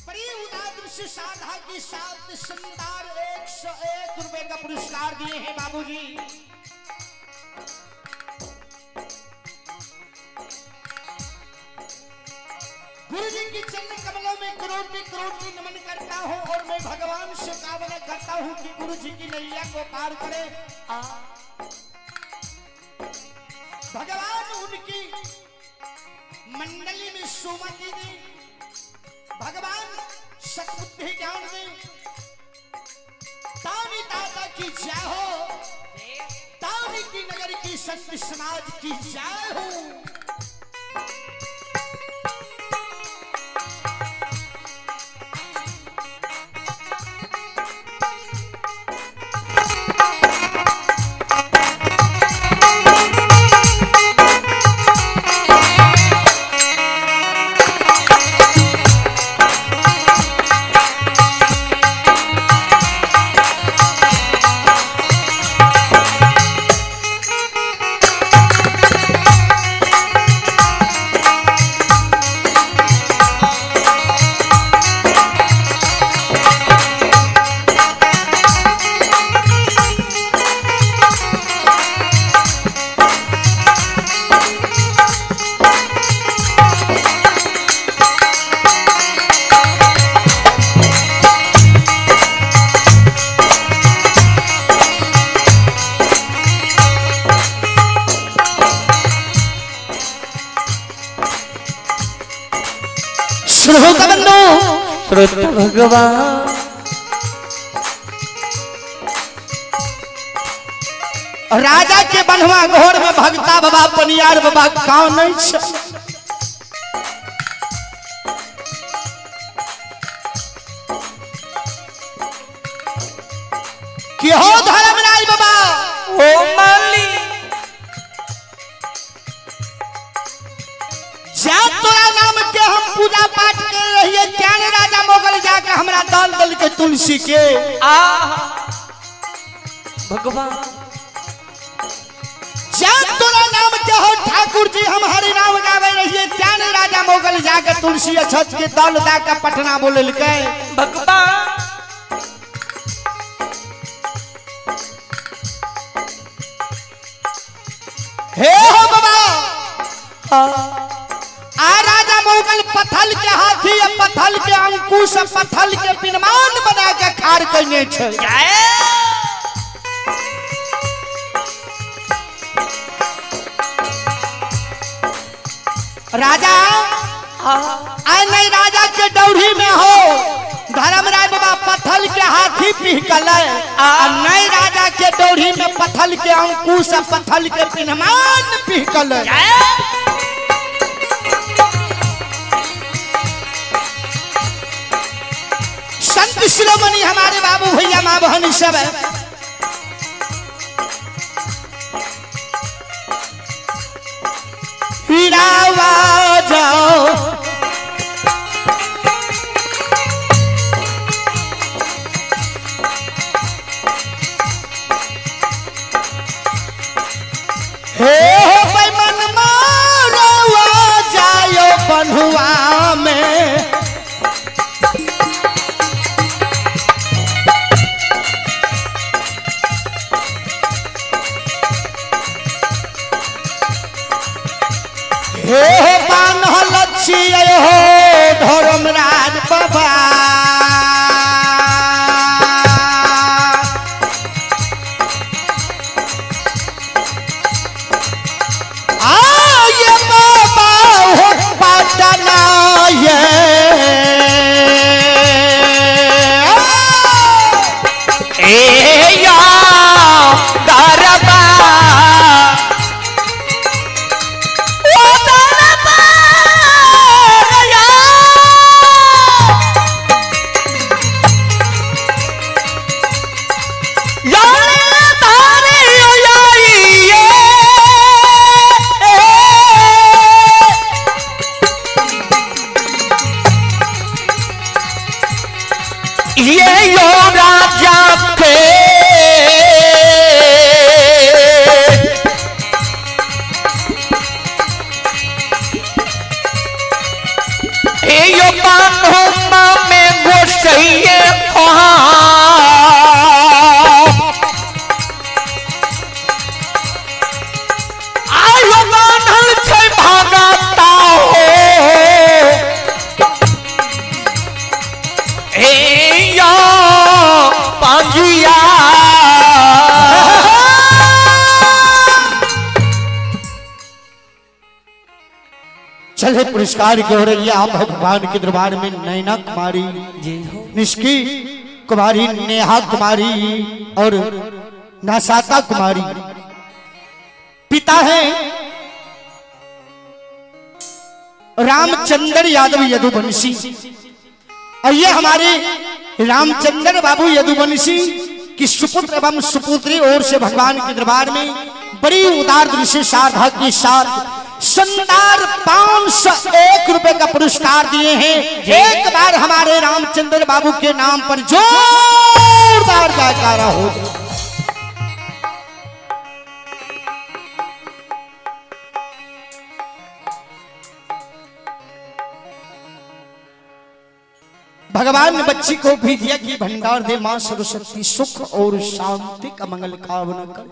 बड़ी उदार दृश्य साधा की सात संदार 101 रुपए का पुरस्कार दिए हैं बाबूजी। गुरुजी की चरण कमलों में करोड़ करोड़ नमन करता हूँ और मैं भगवान से कामना करता हूँ कि गुरुजी की नैया को पार करे। भगवान उनकी मंडली में सुमति दे, भगवान सद्बुद्धि ज्ञान दे, तानी दाता की जय हो, तानी की नगर की संत समाज की जय हो। कृत भगवान। राजा के बनवा घर में भगता बाबा पनियार बाबा कान नहीं छै। कि हो धर्मराज बाबा, ओ माली, जा तोरा नाम के हम पूजा पाठ कर रहिए, त्यान राजा मोगल जाके हमरा दल दल के तुलसी के। आ भगवान, जा तोरा नाम के हो ठाकुर जी हम हरि नाम गावे रहिए, त्यान राजा मोगल जाके तुलसी अछत के दल दा के पटना बोललकै। भगवान, हे हो बाबा, आ राजा मोगल पथल के हाथी आ पथल के अंकुश आ पथल के पिनमान बना के खार कने छै। राजा आ नहीं राजा के डौरी में हो धर्मराज बाबा पथल के हाथी पिहकल, आ नहीं राजा के डौरी में पथल के अंकुश आ पथल के पिनमान पिहकल। संत शिरोमणि हमारे बाबू भैया माँ बहन सब है। हीरावा जाओ हे हो पैमन मारवा जायो बन्हुआ में। हे हो बान्हल छियै हो धर्मराज बाबा, आये बाबा हो पटना ये। ए या दरबा, ओ दरबा या, यारे तारे ओ याई ये। ये यो राजा के ए यो बान्हुमा में गोसैये आयो बान्हल छै भागता हो। ए या पांजिया, चले पुरस्कार के हो रही है आप भगवान के दरबार में नैना कुमारी, निष्की कुमारी, नेहा कुमारी और नासाता कुमारी। पिता है रामचंद्र यादव यदुवंशी, और ये हमारे रामचंद्र बाबू यदुवंशी की सुपुत्र एवं सुपुत्री ओर से भगवान के दरबार में बड़ी उदार दृष्टि साधा के साथ शानदार 501 रुपए का पुरस्कार दिए हैं। एक बार हमारे रामचंद्र बाबू के नाम पर जोरदार जयकारा हो जाए। भगवान ने बच्ची को भी दिया कि भंडार दे मां सरस्वती सुख और शांति का मंगल कामना कर।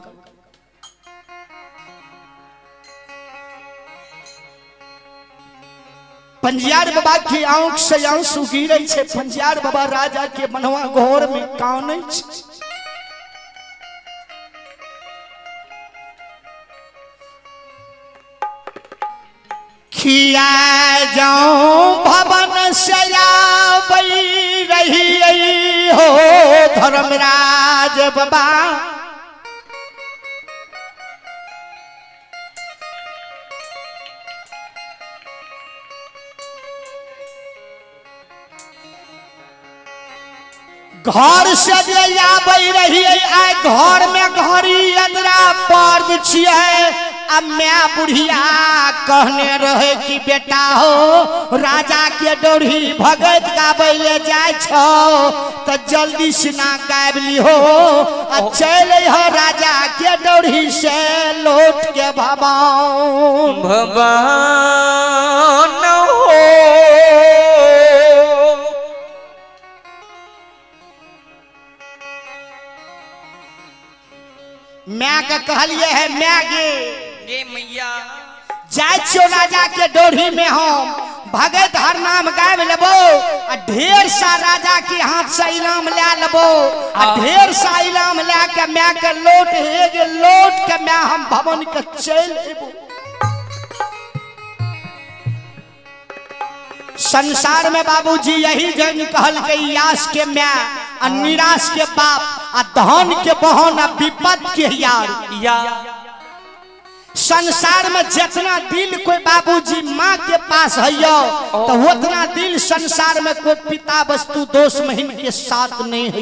पंजियार बाबा की आंख से आंसू गिरे छे। पंजियार बाबा राजा के मनवा घोर में कानै छे। खिया जाऊं भवन से आबै हो धर्मराज बाबा। घर से जे आबै रहियै आइ घर में घड़ी अंदरा पर्व छियै आ my बुढ़िया कहने रहे कि बेटा हो राजा के डोरी भगत गाबै ले जाय छौ त जल्दी सिना गाबि लिहो आ चलि अइह राजा के डोरी से लौट के भवन। भगवान हो। My के कहलिए है my गे गे मैया जाय छियो राजा के डोरी में हम भगत हर नाम गाबि लेबो आ ढेर सा राजा के हाथ से इनाम ले लेबो आ ढेर सा इनाम ले के my के लौट हे गे लौट के my हम भवन के चलि एबो। संसार में बाबूजी यही जन कहल के यास के my आ निराश के बाप आ धन के बहन आ विपद के यार। या संसार में जितना दिल कोई बाबूजी माँ के पास है तो उतना दिल संसार में कोई पिता वस्तु दोष महीन के साथ नहीं है।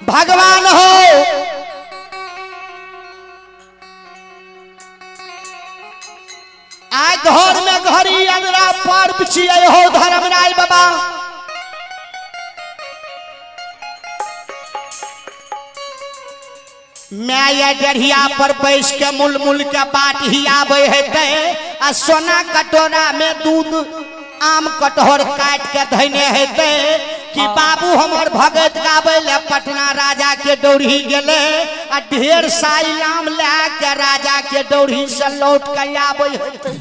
भगवान हो आइ घर में घड़ी अंदरा पर्व छियै हो धर्मराज बाबा। My डढ़िया पर बैस के मुल मुल के बाट ही आबै हेतै आ सोना कटोरा में दूध आम कटहर काट के धैने हेतै कि बाबू हमर भगत गाबै ले पटना राजा के डोरी गेलै आ ढेर सा इनाम लए के राजा के डोरी से लौट के आबै हेतै।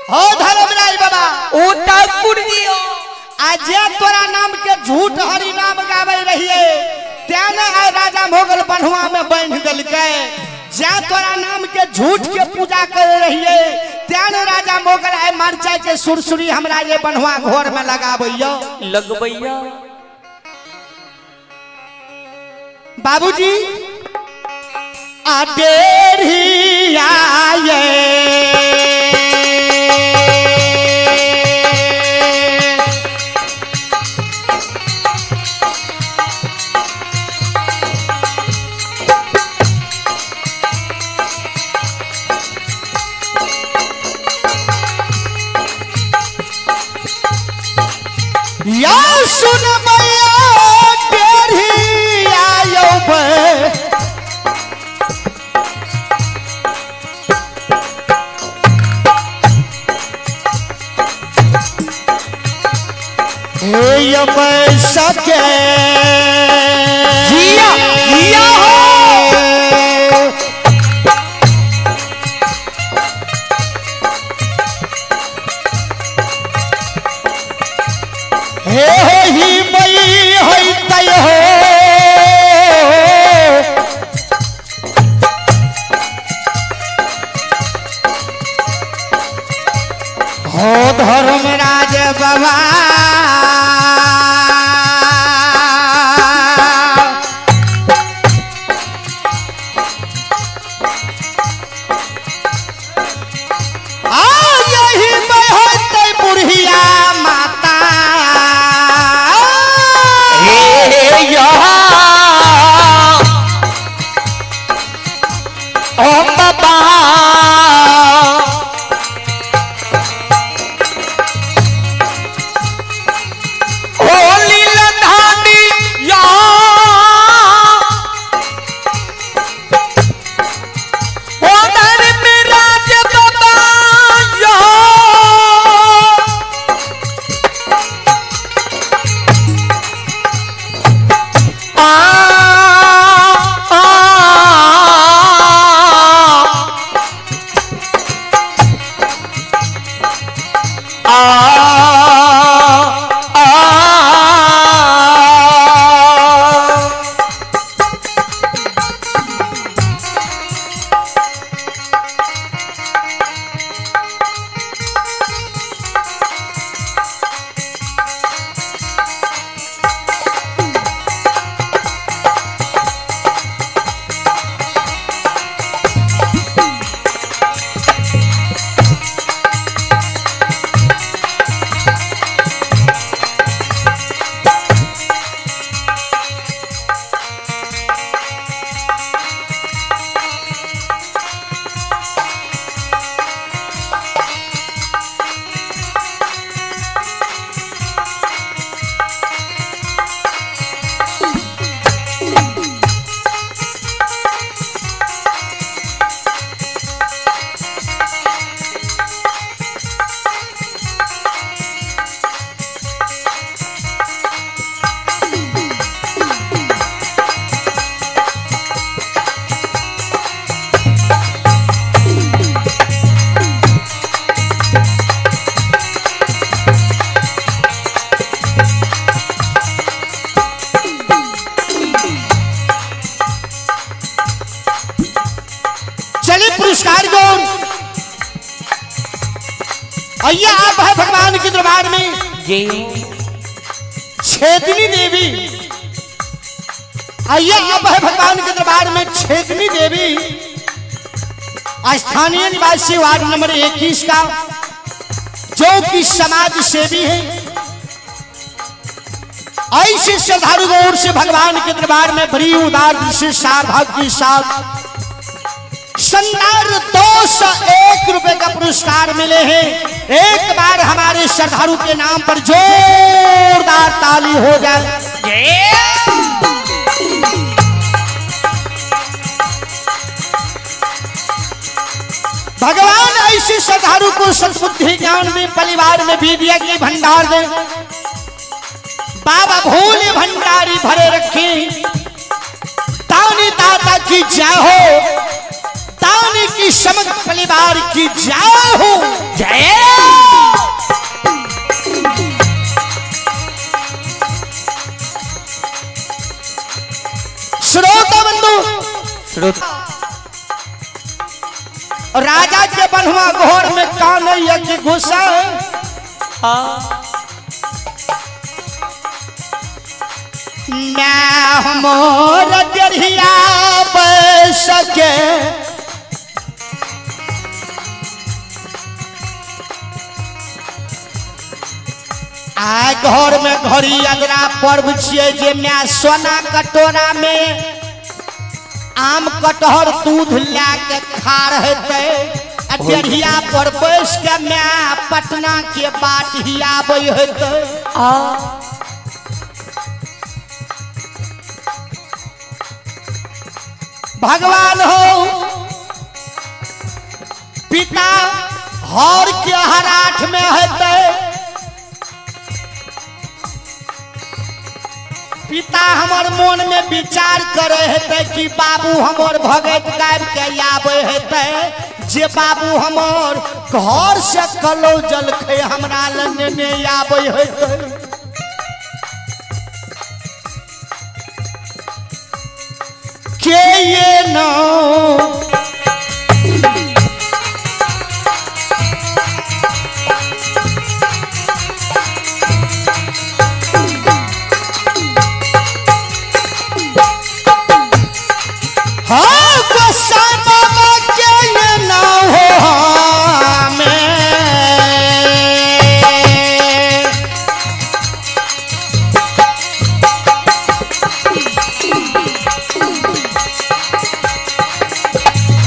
हो धर्मराज बाबा ओ ठाकुर जी आ जे तोरा नाम के झूठ हरि नाम गाबै रहिए तें ने आइ राजा मोगल बन्हुआ में बांधि देलकै। जे तोरा नाम के झूठ के पूजा करे रहिए तें ने राजा मोगल आइ मरचाई के सुरसुरी हमरा ये बन्हुआ घर में लगाबैया लगबैया। बाबूजी आ डेढ़ी आये या सुन मैया डेढ़ी आयो बे हे ये सके जिया जिया हो। हे हो ही मई होई तय हो हो धर्मराज बाबा। आ यही मैं होतै बुढ़िया माता। हे या ओ बाबा ओ लीला धानी या ओ धर्मराज बाबा या आ आ आ आ। आइए आप है भगवान के दरबार में जय हो। छेदनी देवी। आइए आप है भगवान के दरबार में छेदनी देवी, स्थानीय निवासी वार्ड नंबर 21 का, जो कि समाज सेवी है। ऐसे श्रद्धालु गौर से भगवान के दरबार में बड़ी उदार दृष्टि सार के साथ शानदार 201 रुपए का पुरस्कार मिले हैं। एक बार हमारे श्रद्धालु के नाम पर जोरदार ताली हो जाए। भगवान ऐसे श्रद्धालु को सद्बुद्धि ज्ञान में परिवार में विद्या के भंडार दे। बाबा भोले भंडारी भरे रखे। तानी दाता की जय हो, तानी की समग्र परिवार की जय हो। जय। श्रोता बंधु, श्रोता राजा के बन्हुआ घोर में कान यज्ञ घुसा। मैं मोर दरिया बस के आ घर में घड़ी अगरा पर्व छियै जे मैं सोना कटोरा में आम कटहर दूध ला के खा रहते, आ डेढ़िया पर बैस के मैं पटना के बाट हियाबै हेतै। भगवान हो पिता हर के हराठ में हेतै, पिता हमर मन में विचार करे हेतै कि बाबू हमर भगत गाबि के आबै हेतै, जे बाबू हमर घर से कलो जलखै हमरा लग नेने आबै हेतै। के ये न हाँ गोसाई बाबा के ये ना हो हमें।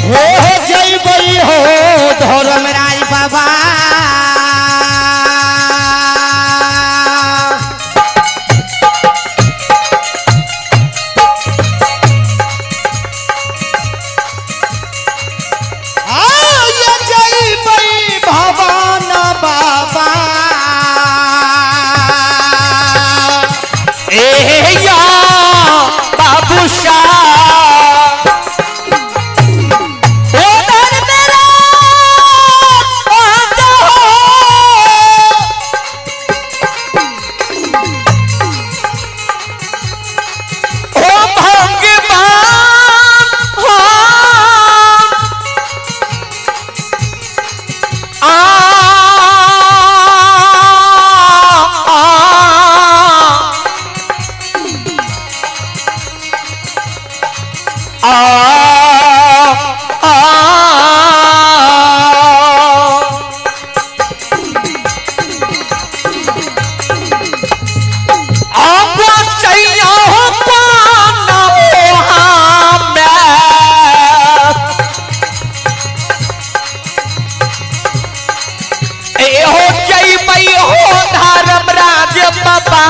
हो जइबै हो धर्मराज बाबा। आय जइबै भवन बाबा। ए या बाबू शाह ओ दर मेरा आजा हो। ओ भगवान हो आ आ आ आ आप चाहिए हो पाना हो हमें। ए हो जय मई हो धर्मराज बाबा।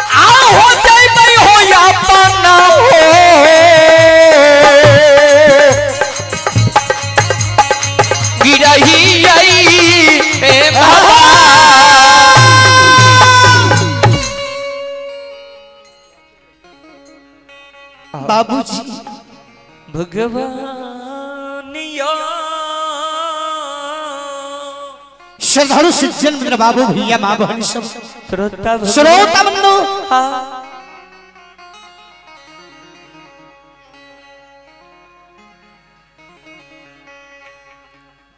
आ हो जय मई हो या पाना हो गिरही आई ए बाबा। बाबूजी भगवान यो श्रद्धालु सज्जन मेरा बाबू भैया माँ बहन सब श्रोता भगवान। श्रोता बंधु,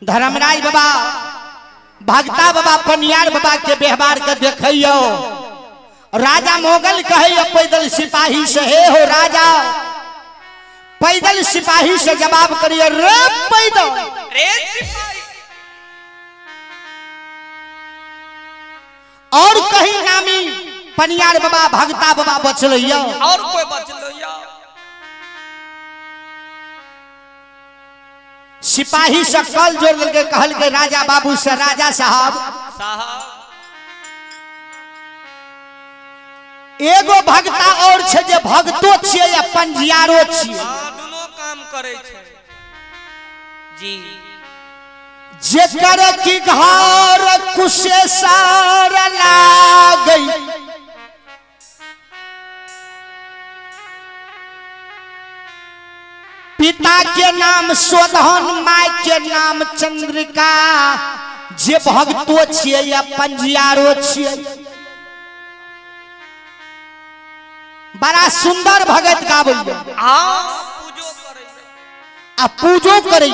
धर्मराज बाबा भगता बाबा पनियार बाबा के व्यवहार के देखियो। राजा मोगल कहे पैदल सिपाही से, हे हो राजा, पैदल सिपाही से जवाब करिए रे पैदल रे सिपाही। और कहीं नामी पनियार बाबा भगता बाबा बचल और कोई बचल। सिपाही से कल जोड़ के कहल के राजा बाबू से, राजा साहब साहब एगो भगता और छे जे भगतो छिए या पंजियारो छिए। हां दोनों काम करे छे जी। जेकर की घर कुशेसर लागई पिता के नाम शोधन माय के नाम चंद्रिका, जे भगतो छिए या पंजियारो छिए। बड़ा सुंदर भगत गाबै हां पूजो करे आ पूजो करे।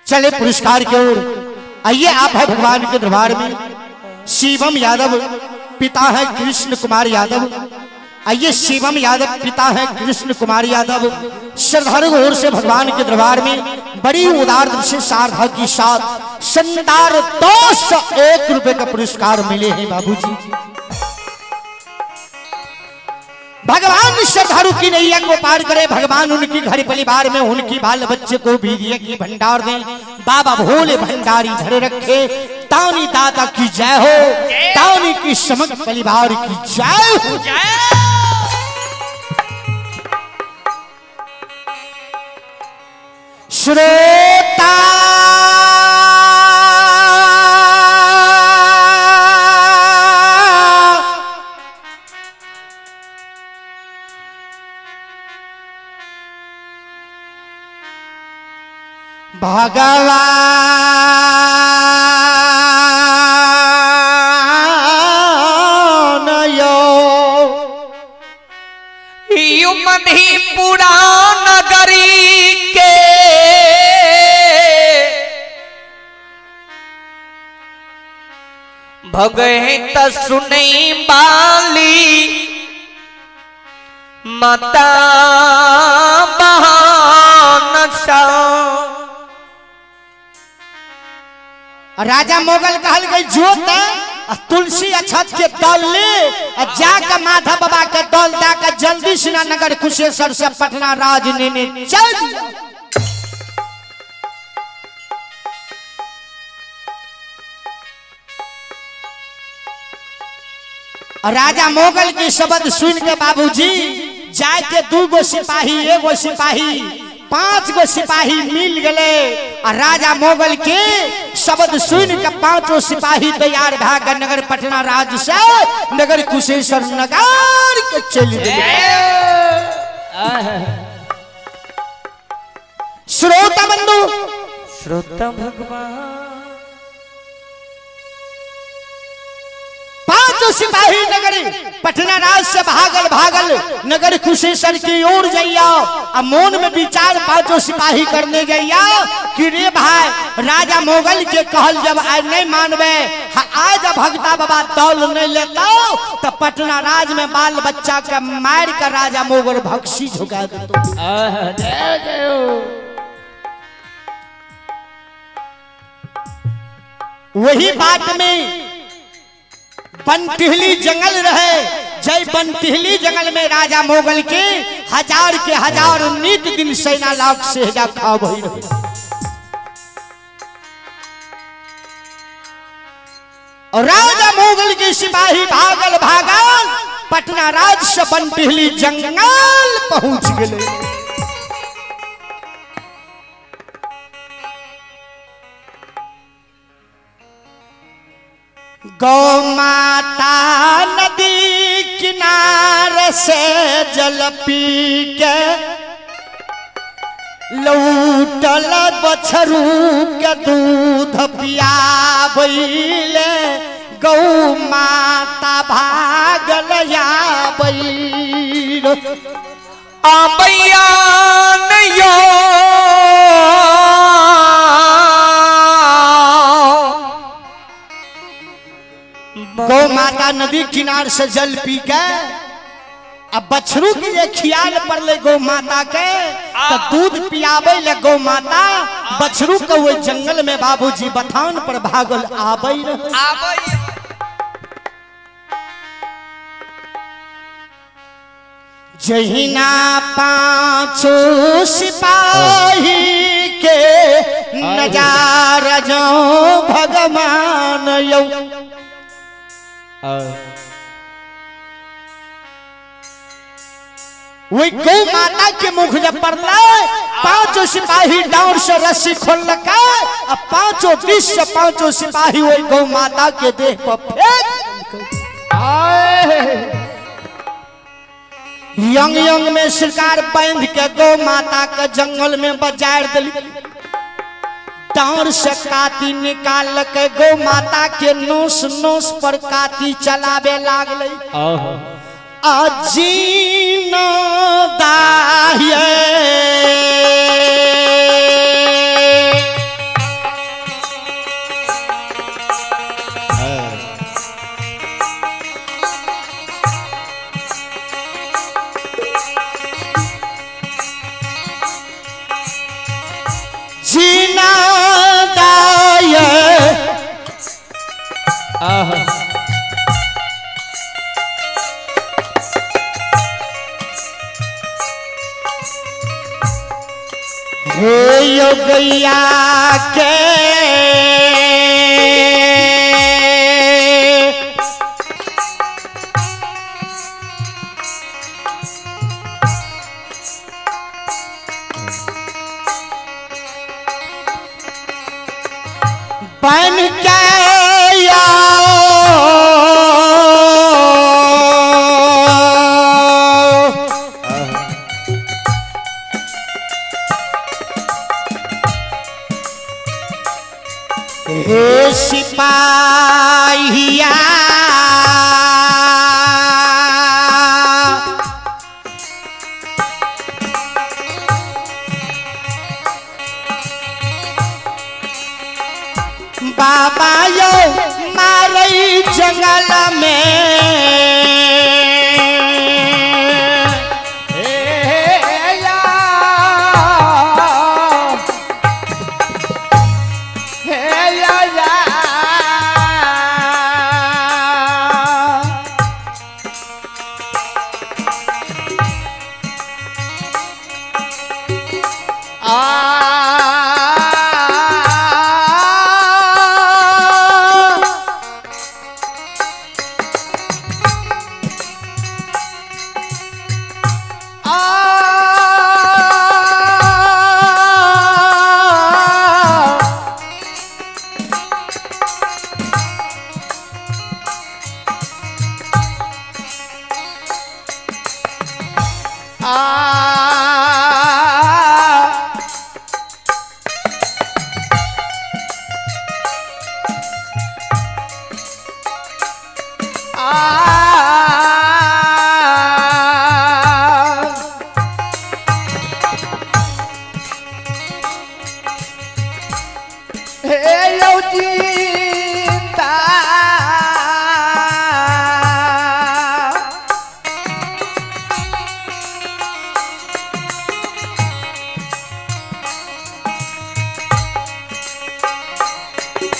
चले पुरस्कार के ओर आइए। आप है भगवान के दरबार में। शिवम यादव पिता है कृष्ण कुमार यादव। आइए शिवम यादव पिता है कृष्ण कुमार यादव श्रद्धालु ओर से भगवान के दरबार में बड़ी उदार से सारधा की साथ शानदार 201 रुपए का पुरस्कार मिले हैं बाबूजी। भगवान श्रद्धालु की नैया को पार करे, भगवान उनकी घर परिवार में उनकी बाल बच्चे को भी दिए की भंडार दें। बाबा भोले भंडारी धरे रखे। तानी दादा की जय हो, तानी की समग्र परिवार की जय हो। श्रोता भगवान यो you Madhepura नगरी के भगत सुनई बाली माता बहान सा। राजा मोगल कहल गई जोत आ तुलसी अछत के दल ले आ जाके माधव बाबा के दल दा के जल्दी से ना नगर कुशेश्वर से पटना राज नेने चल दिया। राजा मोगल के शब्द सुन के बाबूजी जाए के 2 गो सिपाही 1 गो सिपाही 5 गो सिपाही मिल गए। और राजा मोगल के शब्द सुन के 5 सिपाही तैयार भा के नगर पटना राज से नगर कुशेश्वर नगर के चल गए। श्रोता बंधु, श्रोता भगवान, 5 सिपाही नगर पटना राज से भागल भागल नगर कुशेश्वर की ओर जइया। आ मोन में विचार 5 सिपाही करने जइया कि रे भाई राजा मोगल के कहल जब आज नहीं मानबे, आज भगता बाबा तौल नहीं लेता तो पटना राज में बाल बच्चा के मार के राजा मोगल भक्षी झुका देतो। वही बात में बनटिहली जंगल रहे। जय बनटिहली जंगल में राजा मोगल के हजार के हजार नित दिन सेना लाख से हजार खा भई रहे। और राजा मोगल के सिपाही भागल भागल पटना राज से बनटिहली जंगल पहुंच गए। गौ माता नदी किनारे से जल पी के लौटल बछरू के दूध पियाबैले गौ माता भागल आबैर आबैया यो। माता नदी किनार से जल पी के अब बछरू के जे खियाल पड़ले गौ माता के, तो दूध पियाबे ले गौ माता बछरू के वो जंगल में बाबूजी बथान पर भागल आबे रहे। आबै। जहिना पांचो सिपाही के नजारा जो भगवान यौ, वही गौ माता के मुख जब पड़ल, पांचों सिपाही डांड से रस्सी खोललकै आ पांचों दिस से पांचों सिपाही वही गौ माता के देह पर फेंक। यंग यंग में सरकार बांध के गौ माता के जंगल में बजार दिल। डांड से काती निकाल के गौ माता के नोस नोस पर काती चलावे लागले। अजीन दाह्य जीना दाय। हे योगैया के बन के आओ। हे सिपाहिया, बाबा यो मारई जंगल में।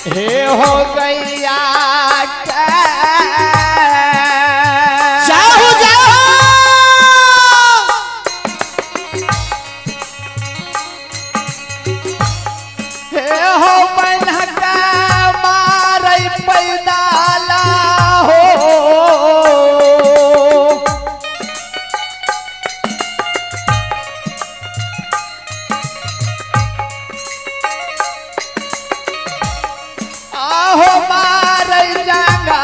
हे हो गैया जाओ जाओ। हे हो बन्हका मारै पैदाला हो। आहो मारै जंगाला।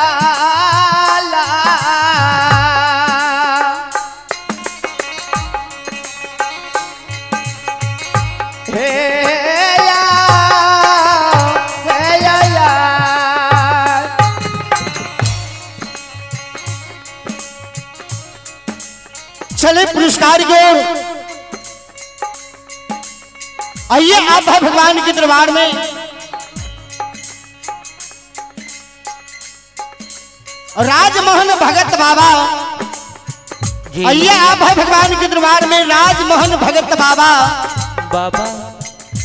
हे या, हे या, या। चले पुरस्कार की ओर आइए। आप भगवान के दरबार में राजमोहन भगत बाबा। आइए आप है भगवान के दरबार में राजमोहन भगत बाबा। बाबा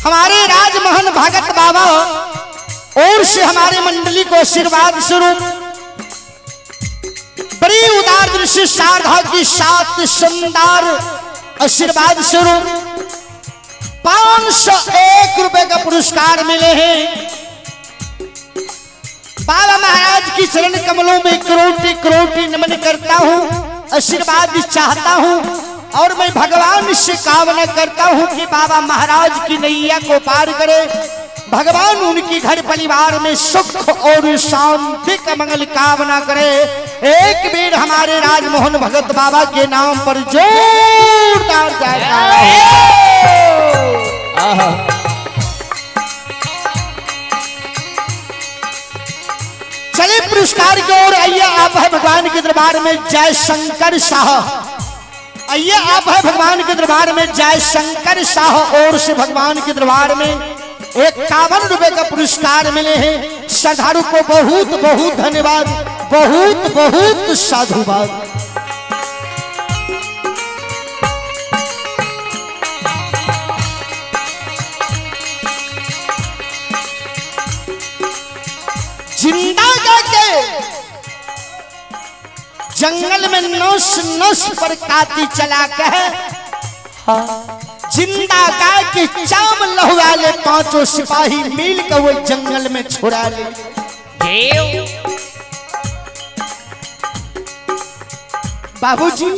हमारे राजमोहन भगत बाबा और से हमारे मंडली को आशीर्वाद स्वरूप बड़ी उदार दृष्टि श्रद्धा की साथ सुंदर आशीर्वाद स्वरूप 501 रुपए का पुरस्कार मिले हैं। बाबा महाराज की चरण कमलों में करोटी करोटी नमन करता हूँ, आशीर्वाद चाहता हूँ और मैं भगवान से कामना करता हूँ कि बाबा महाराज की नैया को पार करे, भगवान उनकी घर परिवार में सुख और शांति का मंगल कामना करे। एक बार हमारे राजमोहन भगत बाबा के नाम पर जोरदार जयकारा हो। चले पुरस्कार की ओर। आइए आप है भगवान के दरबार में जयशंकर शाह। आइए आप है भगवान के दरबार में जयशंकर शाह और से भगवान के दरबार में 51 रुपए का पुरस्कार मिले हैं। श्रद्धालु को बहुत बहुत धन्यवाद, बहुत बहुत साधुवाद। जिंदा करके जंगल में नस नस पर काती चला के जिंदा गाय के चाम लहुआ ले पांचों सिपाही मिल कर वो जंगल में छोड़ा ले। बाबूजी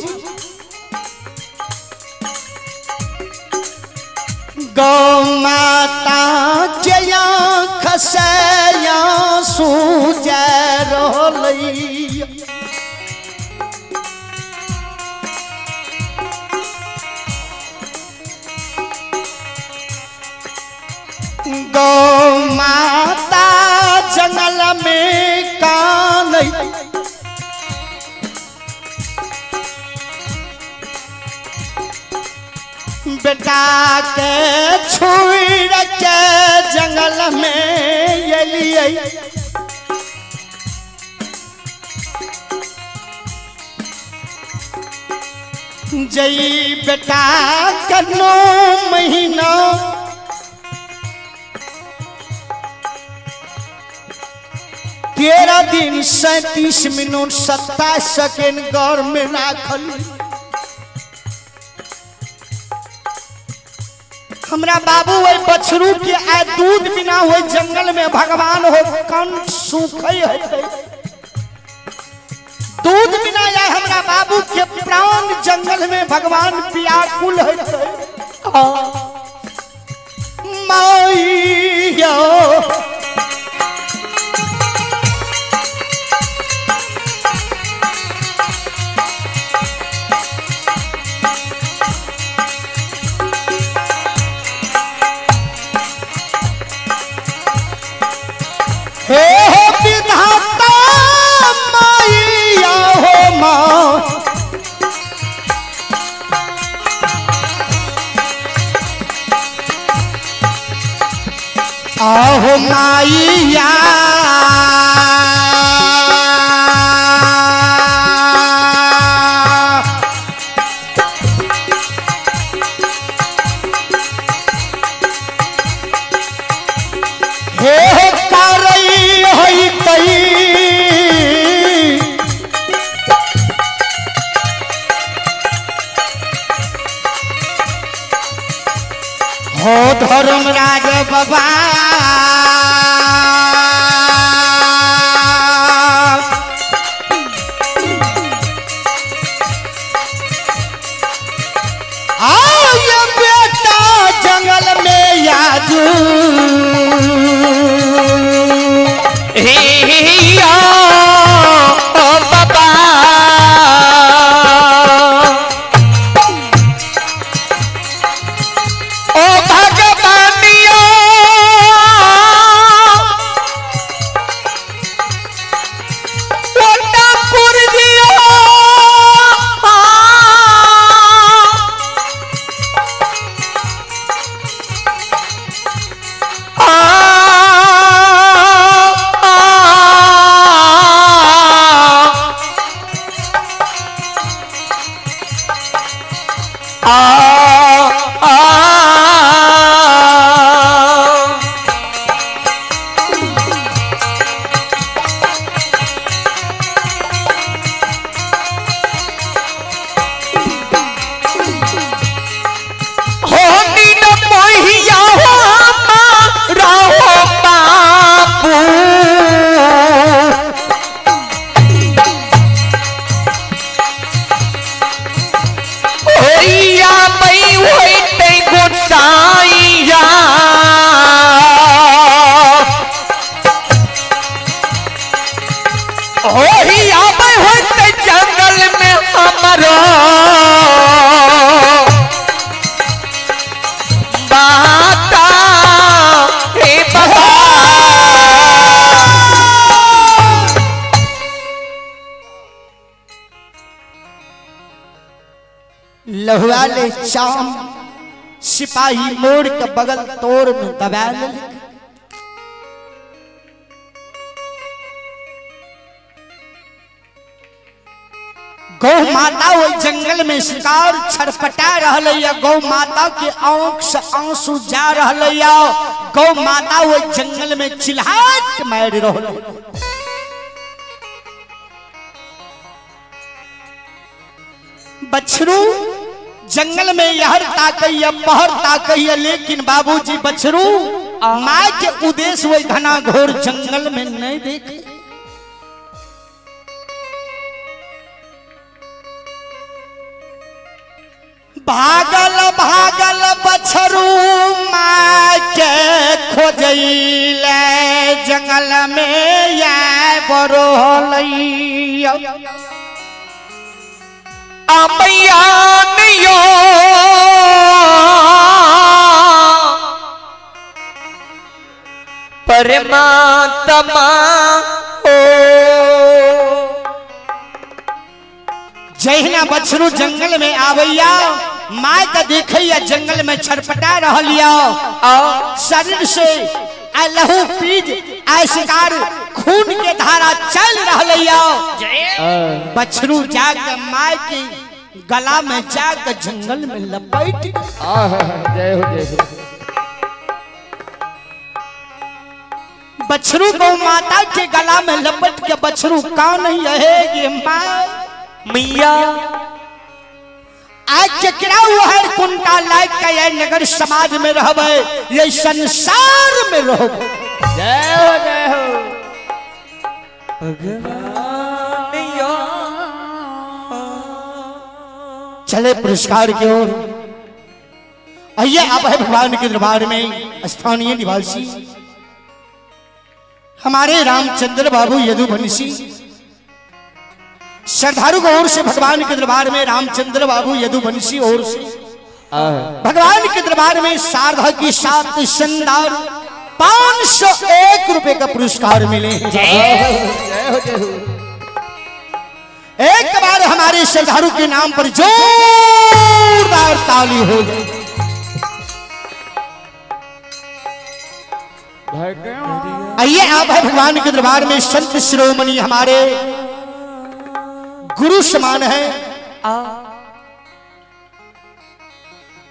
गौ माता जया खसया सूजै रोलैया, गौ माता जंगल में कान बेटा के छुड़ के जंगल में एलियै। जई बेटा कनो महीना 13 दिन 37 मिनट 27 सेकेंड घर में राखल। हमरा बाबू वही बछरू के आए दूध बिना हो जंगल में भगवान हो कंठ सूखे है। दूध बिना आए हमरा बाबू के प्राण जंगल में भगवान व्याकुल है। माइया हे हो विधाता माइया हो माँ, आहो माइया हे हो करई होई तई हो धर्मराज बाबा आय बेटा जंगल में याजू बाबा ओ भगवानियो ओ ठाकुर जियो आ आ आ आ हो नीन मोहिया हो राहो बापू होइया मई होइते गोसाइया होइया मई होइते जंगल में हमरो बाता हे बाबा। लहुआ ले चाम सिपाही मोड़ के बगल तोड़ में दबा लेलक। गौ माता ओहि जंगल में शिकार छरपटा रहल या गौ माता के आंख से आंसू जा रहल या गौ माता ओहि जंगल में चिल्हाट मारि रहल। बछरू जंगल में यहर ताकैया पहर ताकैया, लेकिन बाबूजी बछरू माँ के उद्देश्य वही घना घोर जंगल में नहीं देखे। भागल भागल बछरू माँ के खोजैले जंगल में या बरोलैया। अमैया नियो परमात्मा ओ। जहिना बछरू जंगल में आवैया माय के देखैया जंगल में छटपटा रहलिया, शरीर से आ लहू पीज आ शिकार खून के धारा चल रहलिया। बछरू जाके माय के गला में जाके जंगल में लपेट। जय हो जय हो। बछरू गौ माता के गला में लपट के बछरू का नहीं रहेगी माँ मैया। आज केकरा हर कुंटा लायक का ये नगर समाज में रहबे, ये संसार में रहबे। जय हो जय हो। भगवान यो। चले पुरस्कार की ओर। आइए आप है भगवान के दरबार में स्थानीय निवासी हमारे रामचंद्र बाबू यदुवंशी श्रद्धालु की ओर से भगवान के दरबार में रामचंद्र बाबू यदुवंशी ओर से भगवान के दरबार में सारधा की सात संदार 501 रुपए का पुरस्कार मिले हैं। जय हो जय हो। एक बार हमारे श्रद्धालु के नाम पर जोरदार ताली हो जाए। आइए आप है भगवान के दरबार में संत शिरोमणि हमारे गुरु समान है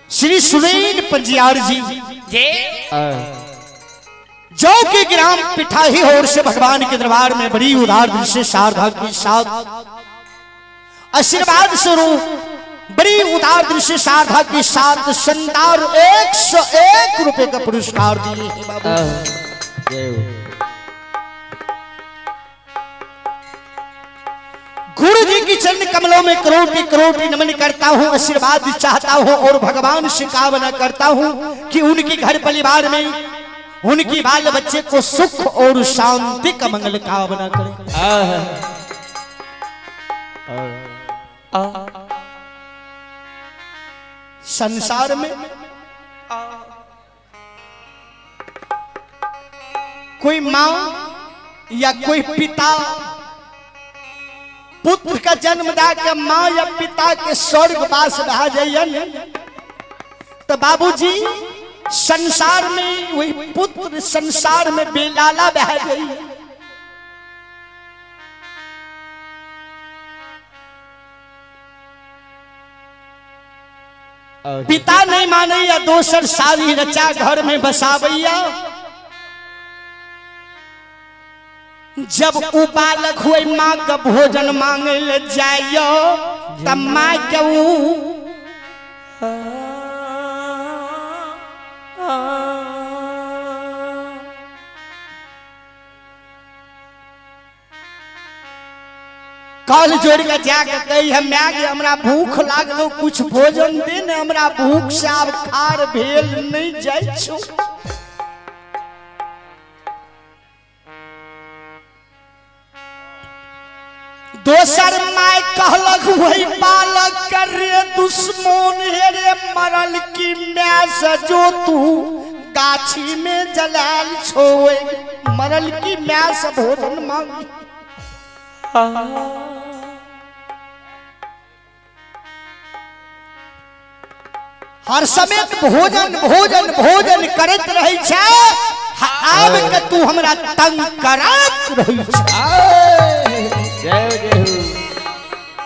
श्री सुरेन पंजियार जी, जो कि ग्राम पिठाही और से भगवान के दरबार में बड़ी उदार दिल से सारधा के साथ आशीर्वाद स्वरूप बड़ी उदार दिल से सारधा के साथ संतार 101 रुपए का पुरस्कार दिए हैं बाबू। गुरु जी की चरण कमलों में करोटि करोटि नमन करता हूँ, आशीर्वाद चाहता हूँ और भगवान से कामना करता हूँ कि उनके घर परिवार में उनकी बाल बच्चे को सुख और शांति का मंगल कामना करें। संसार में कोई माँ या कोई पिता पुत्र का जन्म दा के माँ या पिता के स्वर्गवास भा जाइए तो बाबूजी संसार में वही पुत्र संसार में बेलाला बह जाइए। पिता नहीं मानैया, दोसर शादी रचा घर में बसाबैया। जब उ बालक हुए माँ के भोजन मांगे ले जाइयो तब माँ के उ कल जोड़ के जाके कही हम माय गे हमरा भूख लागलो, कुछ भोजन दे ने, हमरा भूख से आब खार भेल नहीं जाइ छो। दोसर माय कहलक वही बालक कर रे दुश्मन हे रे मरल की my से जो तू गाछी में जलाल छो, मरल की my से भोजन मांगी। हर समय भोजन भोजन भोजन करत रहे छे, आब के तू हमरा तंग करत रहे छे। जय हो जय हो।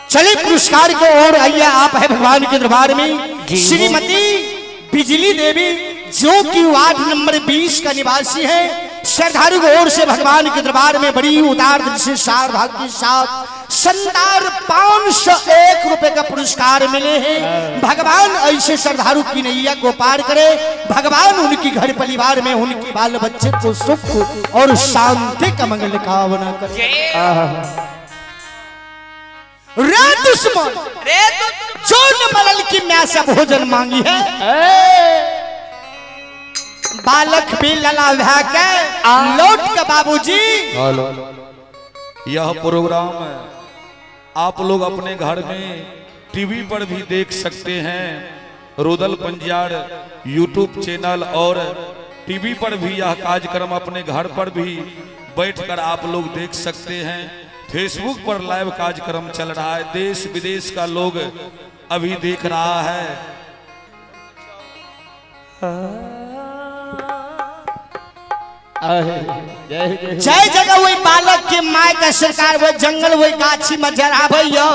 चलिए पुरस्कार को और आइए, आप है भगवान के दरबार में श्रीमती बिजली देवी जो कि वार्ड नंबर 20 का निवासी है, श्रद्धालु की ओर से भगवान के दरबार में बड़ी उदार दिल से श्रद्धा के साथ शानदार 501 रुपए का पुरस्कार मिले हैं। भगवान ऐसे श्रद्धालु की नैया को पार करे, भगवान उनकी घर परिवार में उनके बाल बच्चे को सुख और शांति का मंगल कामना करे। रे दुश्मन रे जो न मरल की मैं से भोजन मांगी है, बालक भी लला भा के लौट के बाबूजी। हेलो, यह प्रोग्राम आप लोग अपने घर में टीवी पर भी देख सकते हैं। रुदल पंजियार यूट्यूब चैनल और टीवी पर भी यह कार्यक्रम अपने घर पर भी बैठकर आप लोग देख सकते हैं। फेसबुक पर लाइव कार्यक्रम चल रहा है, देश विदेश का लोग अभी देख रहा है। जय जगह वही बालक के my का सरकार वही जंगल वही गाछी में जराबैया,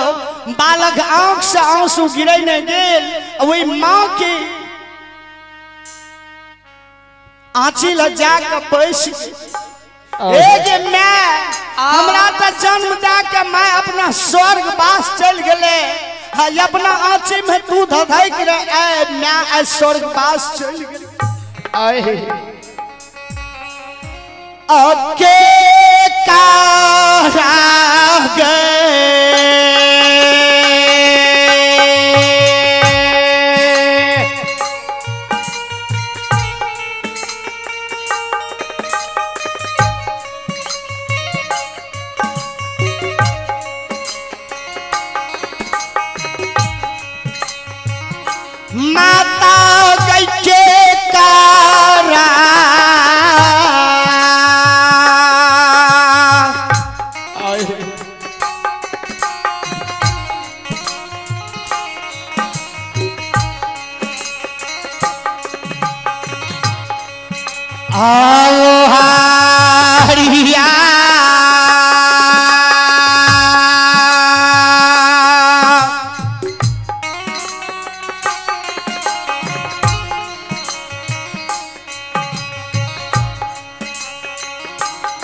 बालक आंख से आंसू गिरे नहीं गेल, वही माँ के आँची ल जाके बैस ए जे मैं हमरा तो जन्म दे के मैं अपना स्वर्ग वास चल गेले, अपना आँची में तू धधक रे, ए मैं स्वर्ग वास चल गेले। अके कारा गए माता गई के कारा आओ हरिया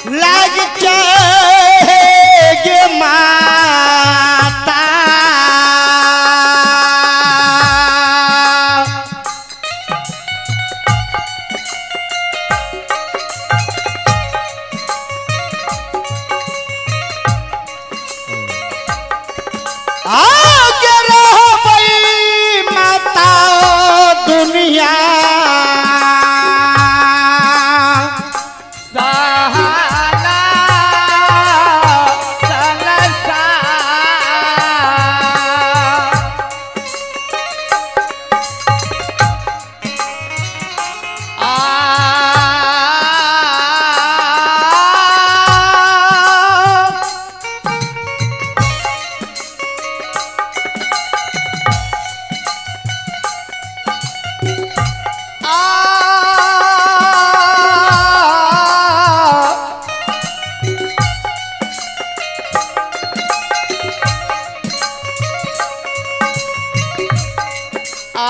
लग के गे माता आ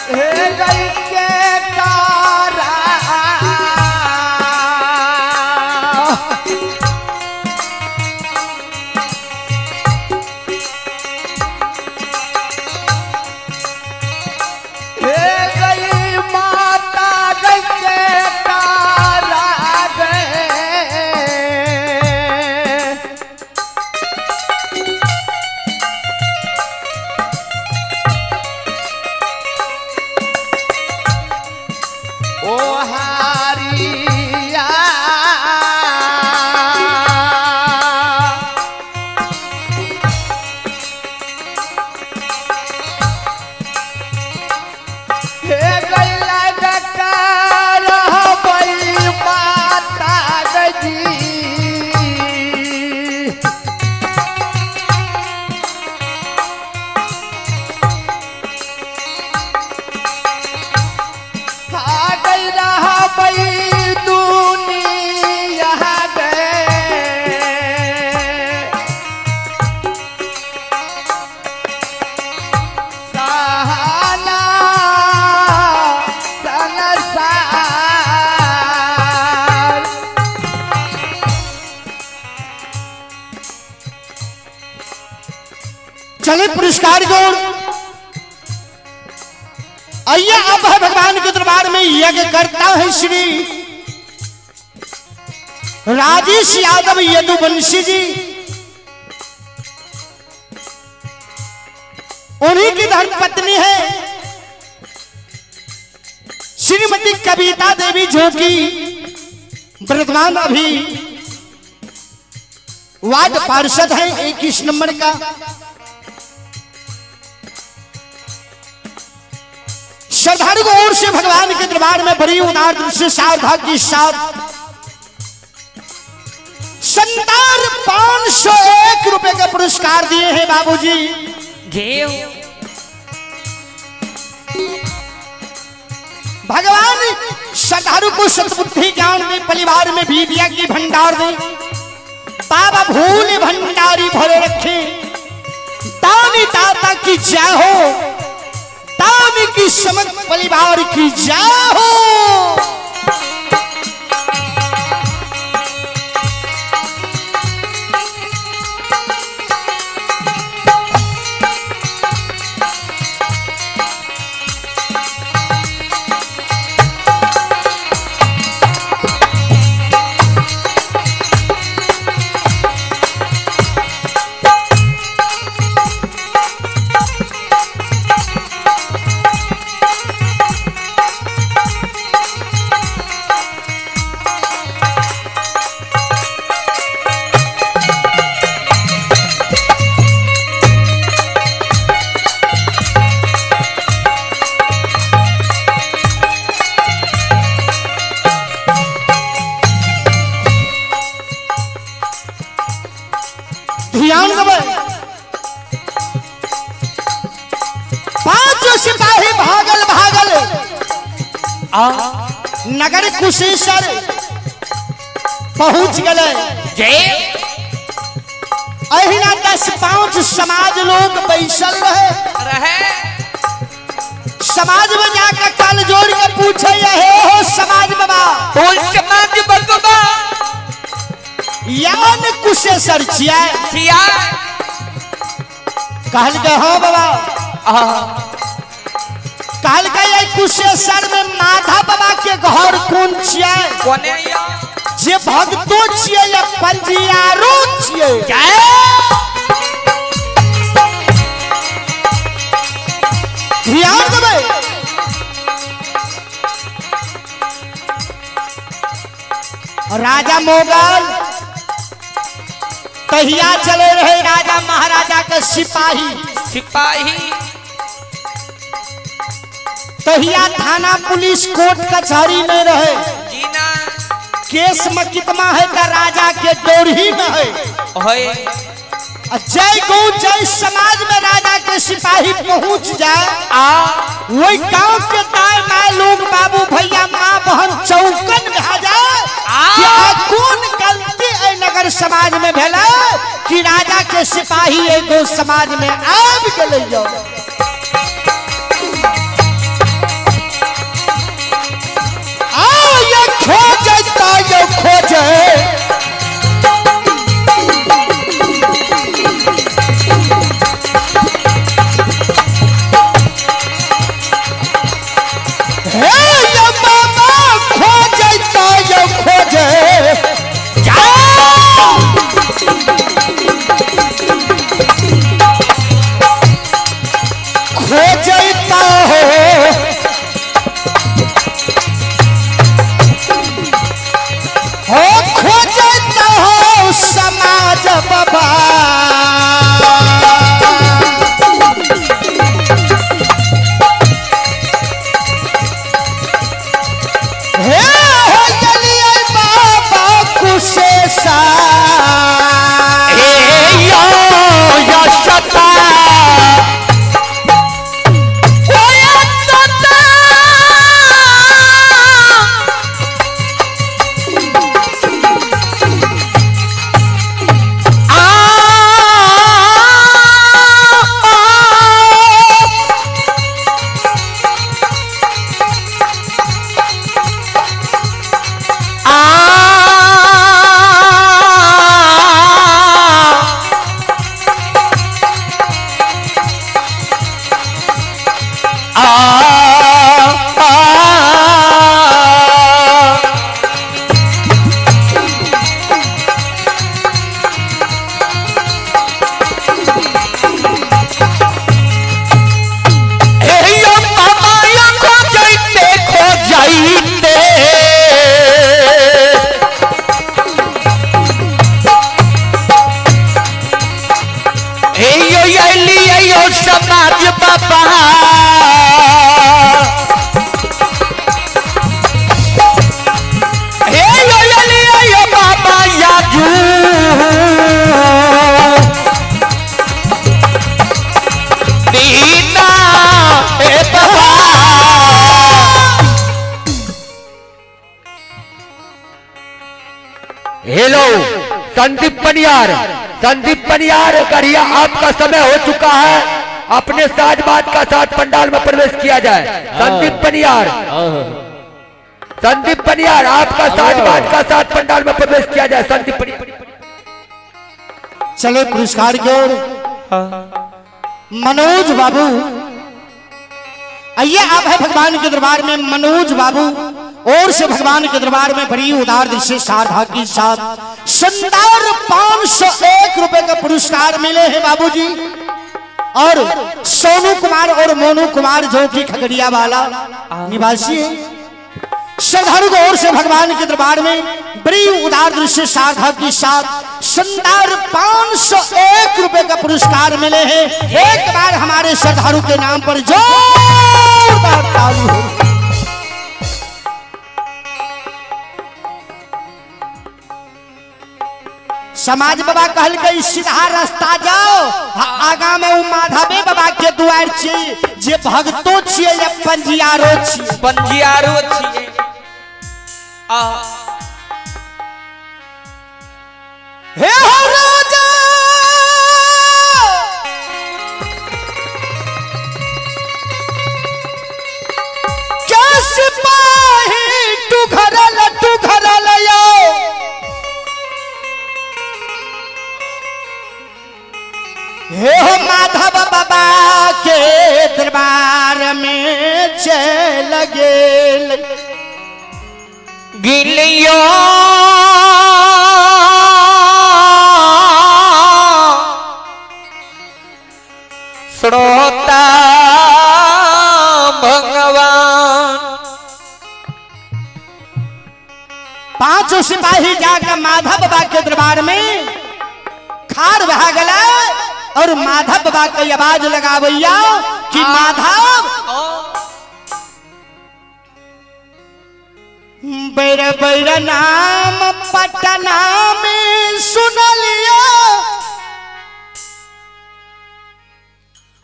हे गई के तारा हे गई माता गई के तारा गए। ओ हारिया हे गैला डकार हबई माता गजी। आ गई रहबई दुनिया गे। सहाना संसार। चले पुरस्कार जोड़। आइए अब है भगवान के दरबार में यज्ञ करता है श्री राजेश यादव यदुवंशी जी। उन्हीं की धर्मपत्नी है श्रीमती कविता देवी, जो कि वर्तमान अभी वार्ड पार्षद है 21 नंबर का। श्रद्धालु को ओर से भगवान के दरबार में बड़ी उदार दृष्टि श्रद्धा के साथ संतान 501 रुपए का पुरस्कार दिए हैं बाबूजी। घेव भगवान श्रद्धालु को सद्बुद्धि ज्ञान में परिवार में विद्या की भंडार दे, बाबा भूल भंडारी भरे रखे, दानी दाता की जय हो, दानी की समझ परिवार की जय हो। ध्यान देबै। पांचों सिपाही भागल भागल नगर कुशेश्वर पहुंच गए। जय अहिना 10-5 समाज लोग बैसल रहे। रहे समाज में जाकर कल जोड़ के पूछे हे हो समाज बाबा, बोल समाज बगबा यान कुशेश्वर छिया छिया। कहल के हाँ बाबा। कहल के ये कुशेश्वर में माधा बाबा के घर कोन छिया? कोने या जे भक्तो छियै या पंजियारो छियै। जय ध्यान देबै। राजा मोगल तहिया चले रहे राजा महाराजा के सिपाही। सिपाही तहिया थाना पुलिस कोर्ट कचहरी नहीं रहे। जीना केस मकितमा है तो राजा के डोर ही में है। होए आ जय गौ जय समाज में राजा के सिपाही पहुंच जाए आ वही गांव के दाए माए लोग बाबू भैया माँ बहन चौकन भा जाए। समाज में भेलै कि राजा के सिपाही एगो समाज में आबि गेलै यौ। आ ये खोजता यो खोजे हे यो बाबा खोजता यो खोजे जाओ। खोजता हो खोजता हो समाज बाबा। हे हो गेलियै बाबा कुशेषा। हे यो यशता ओया तता आ आ आ हे यो बाबा यो खो जाइते खो जाइते। हे यो अली यो समाज बाबा। हे यो अली यो बाबा याजू दीना हे बाबा। हेलो संदीप पनियार, संदीप पनियार गढ़िया, आपका समय हो चुका है, अपने साजबाज का साथ पंडाल में प्रवेश किया जाए। संदीप पनियार, संदीप पनियार, आपका साजबाज का साथ पंडाल में प्रवेश किया जाए। संदीप पनियार चले पुरस्कार की ओर। मनोज बाबू आइए, आप है भगवान के दरबार में। मनोज बाबू और से भगवान के दरबार में बड़ी उदार दृष्टि साधा के साथ सुंदर 501 रुपए का पुरस्कार मिले हैं बाबूजी। और सोनू कुमार और मोनू कुमार जो कि खगड़िया वाला निवासी है, श्रद्धालु को ओर से भगवान के दरबार में बड़ी उदार दृष्टि साधा के साथ सुंदर 501 रुपए का पुरस्कार मिले हैं। एक बार हमारे श्रद्धालु के नाम पर जोरदार ताली हो। समाज बाबा कहल के सीधा रास्ता जाओ, आगा में उ माधवे बाबा के दुआर छी जे भक्तो छियै या पंजियारो छियै। पंजियारो छियै। आ हे हो राजा क्या सिपाही तू घर लयो। हे हो माधव बाबा के दरबार में चल गेल गिलियो श्रोता भगवान। पांचों सिपाही जाकर माधव बाबा के दरबार में खार बहा गला और माधव बाबा के आवाज लगावैया कि माधव बैर बैर नाम पटना में सुन लिया।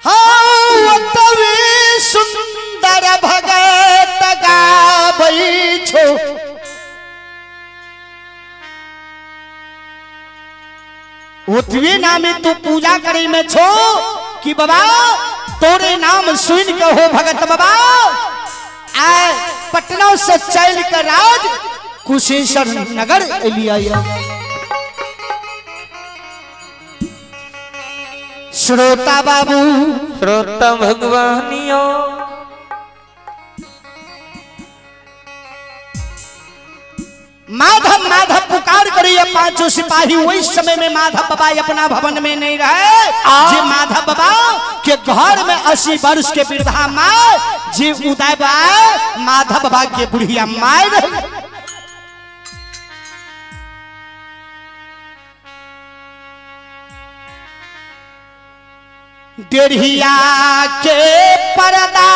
हाँ तभी सुंदर भगत गाबै छो। ओतवे नामे तू पूजा करे में छो कि बाबा तोरे नाम सुन के हो भगत बाबा आए पटना से चल के राज कुशेश्वर नगर एलिया। श्रोता बाबू श्रोता भगवानियो माधव माधव पुकार करिए पांचों सिपाही। वही समय में माधव बाबा अपना भवन में नहीं रहे। जे माधव बाबा के घर में 80 वर्ष के वृद्धा माँ जे उदय बा माधव बाबा के बुढ़िया माय रहे। डेढ़िया के पर्दा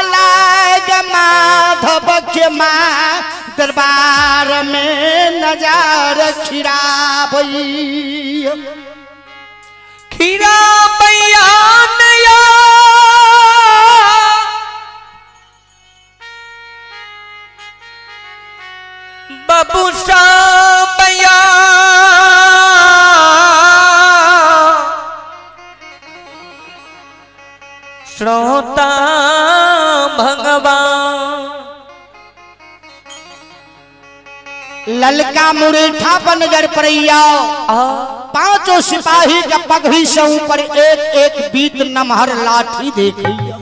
लाग माधव के माँ दरबार में नजार खिराबई खीरा मैया नया बाबू मैया श्रोता भगवान ललका मुरेठा पर नजर पड़ैया। पांचों सिपाही के पगड़ी से ऊपर एक एक बीत नमहर लाठी देखिया।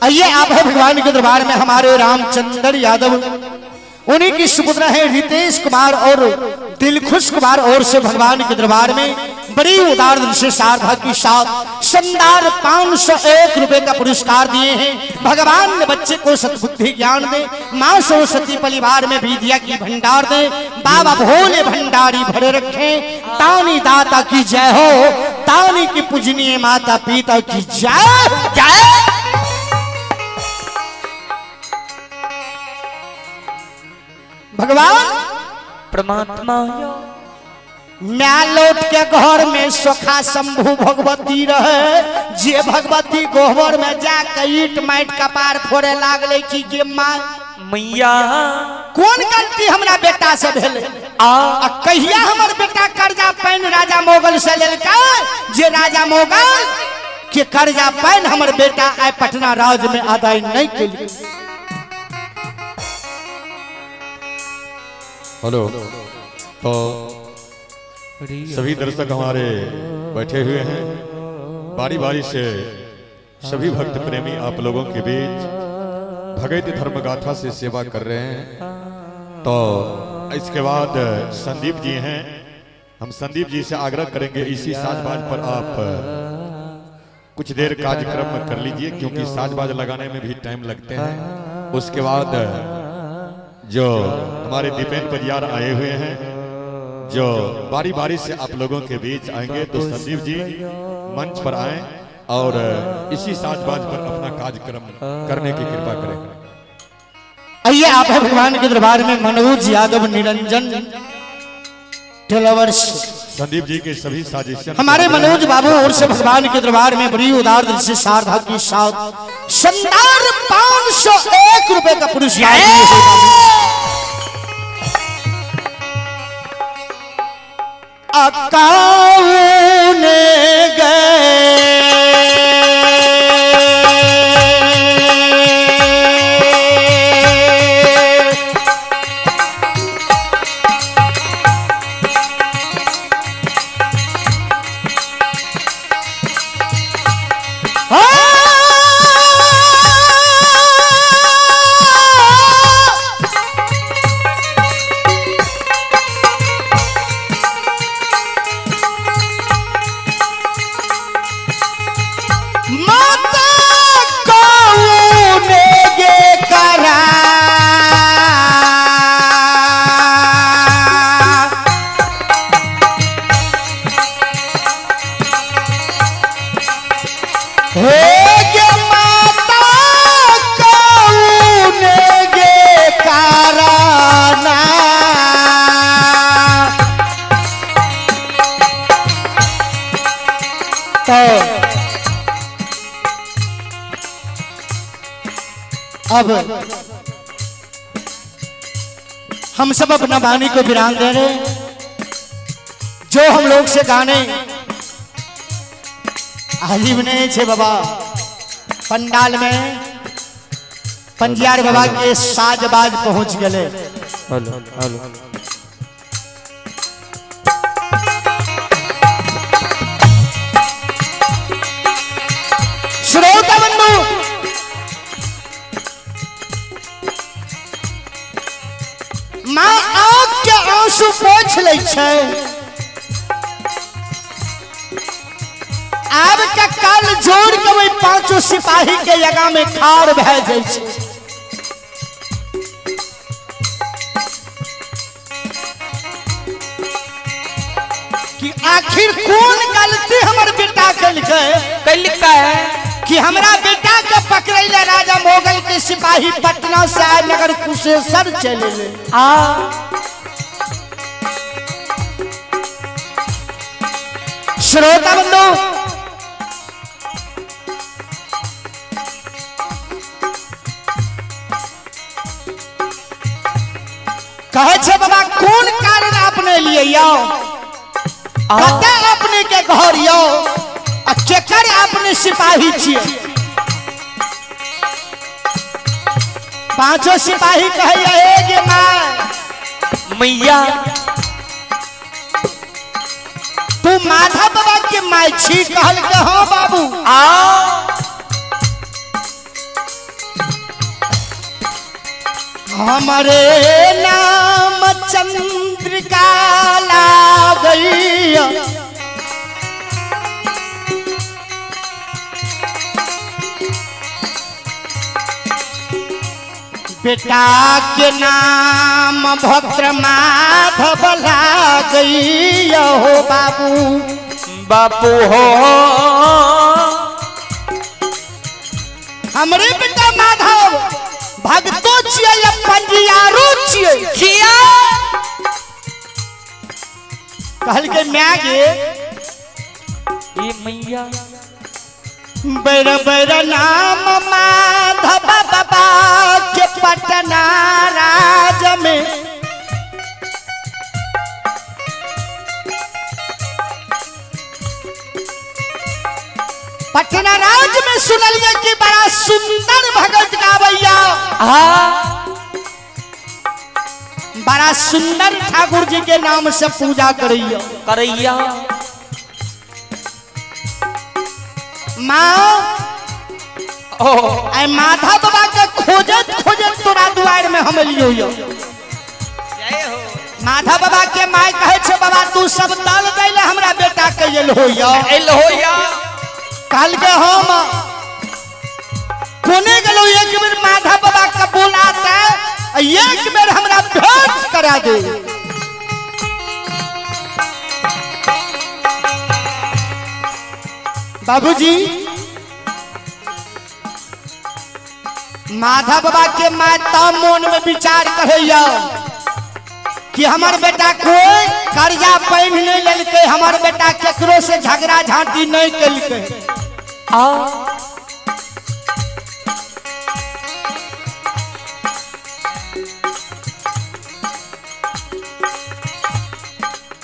आइए आप है भगवान के दरबार में हमारे रामचंद्र यादव, उन्हीं की सुपुत्र है रितेश कुमार और दिलखुश कुमार और से भगवान के दरबार में बड़ी उदार दिल से श्रद्धा के साथ शानदार 501 रुपए का पुरस्कार दिए हैं। भगवान ने बच्चे को सद्बुद्धि ज्ञान दे, माँ सरस्वती परिवार में विद्या की भंडार दे, बाबा भोले भंडारी भरे रखे। तानी दाता की जय हो, तानी की पूजनीय माता पिता की जय जय। भगवान परमात्मा म्या लौट के घर में सोखा शंभु भगवती रहे। जे भगवती गोहर में जाके ईट माइट कपार फोड़े लागले कि गे माँ मैया कौन गलती हमरा बेटा से भेले आ कहिया हमर बेटा कर्जा पैन राजा मोगल से लेलका। जे राजा मोगल के कर्जा पैन हमर बेटा आए पटना राज में अदाई नहीं केलकै। हेलो, तो सभी दर्शक हमारे बैठे हुए हैं। बारी बारी से सभी भक्त प्रेमी आप लोगों के बीच भगवत धर्म गाथा से सेवा कर रहे हैं। तो इसके बाद संदीप जी हैं। हम संदीप जी से आग्रह करेंगे इसी साजबाज पर आप कुछ देर कार्यक्रम कर लीजिए, क्योंकि साजबाज लगाने में भी टाइम लगते हैं। उसके बाद जो हमारे दीपेन परियार आए हुए हैं, जो बारी बारी से आप लोगों के बीच आएंगे, तो संदीप जी मंच पर आए और इसी साजबाज पर अपना कार्यक्रम करने की कृपा करें। आइए आप है भगवान के दरबार में मनोज यादव निरंजन टेलवर्स संदीप जी के सभी साजिश हमारे मनोज बाबू और से भगवान के दरबार में बड़ी उदार दिल से श्रद्धा की साथ शानदार 501 रुपए का पुरस्कार दिए हैं। अकाउने गए माता कौने गे करा हे गे माता कौने गे कराना तो अब हम सब अपना वाणी को विराम दे रहे हैं। जो हम लोग से गाने अजीब नहीं छे बाबा, पंडाल में पंजियार बाबा के साजबाज पहुंच गए। Hello hello. श्रोता बंधु, माँ आँख के आंसू पोछ लै छै, आब के काल जोड़ के वही पांचों सिपाही के जगह में खार भए जाइ छै। कि आखिर कौन गलती हमर बेटा केलकै कैलका है कि हमरा बेटा के पकड़ै ले राजा मोगल के सिपाही पटना से आय नगर कुशेश्वर चले ले। आ श्रोता बंधु, कहे छे बाबा कौन कारण अपने लिए यौ, कते अपने के घर यौ आ केकर अपने सिपाही छियै? पांचों सिपाही कहे हे गे मां मैया तू माधव बाबा के माय छी? कहल के हाँ बाबू। आ हमारे नाम चंद्रिका लागैया, बेटा के नाम भक्त माधव लागैया हो बाबू। बापू हो हमरे बेटा माधव भगतो छियै या पंजियारो छियै? छिया। कहल के माय गे ये मैया बैर बैर नाम माधव बाबा के पटना राज में, पटना राज में सुनलिए कि बड़ा सुंदर भगत गावैया, हाँ बड़ा सुंदर ठाकुर जी के नाम से पूजा करैया करैया। माँ ओ आई माधव बाबा के खोजत खोजत तोरा दुआर में हम लियो यो। माधव बाबा के माय कहे छे बाबा तू सब तल दैले हमरा बेटा के एल हो यो। एल हो या। कहल के हम कोने गेलो एक बेर माधव बाबा के बोलाते एक बेर हमरा भेंट करा दे। बाबूजी माधव बाबा के माता मन में विचार करैया कि हमार बेटा कोई कर्जा पैन नहीं लेलकै, हमार बेटा केकरो से झगड़ा झांटी नहीं केलकै। आ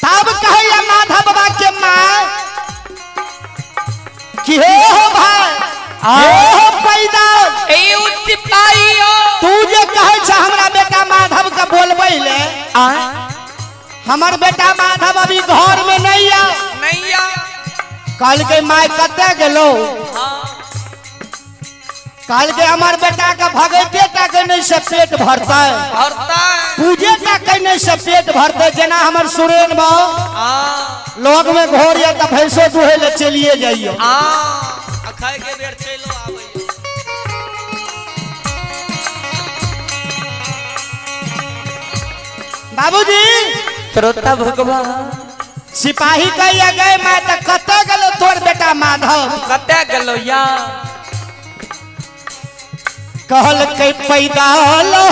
तब कहैया माधव बाबा के माँ कि हे हो भाई, हे हो पैदा, ए उ सिपाही हो, तू जे कहे छे हमरा बेटा माधव के बोलबै ले, आ हमर बेटा माधव अभी घर में नहीं आ। नहीं आ। कहल के माय कते गेलो? कहल के हमर बेटा के भगते टा के नहीं से पेट भरतै, भरता पूजे टा के नहीं से पेट भरतै। जेना हमर सुरेन बाबू लोग में घोर या त भैंसो दुहे ले चलिए जाइयो। आ खाए के बेर चलो आबै। बाबूजी श्रोता भगवान सिपाही कहिया गए मैं त कते गेलो तोर बेटा माधव? कते गेलो या? कहल के पैदा हो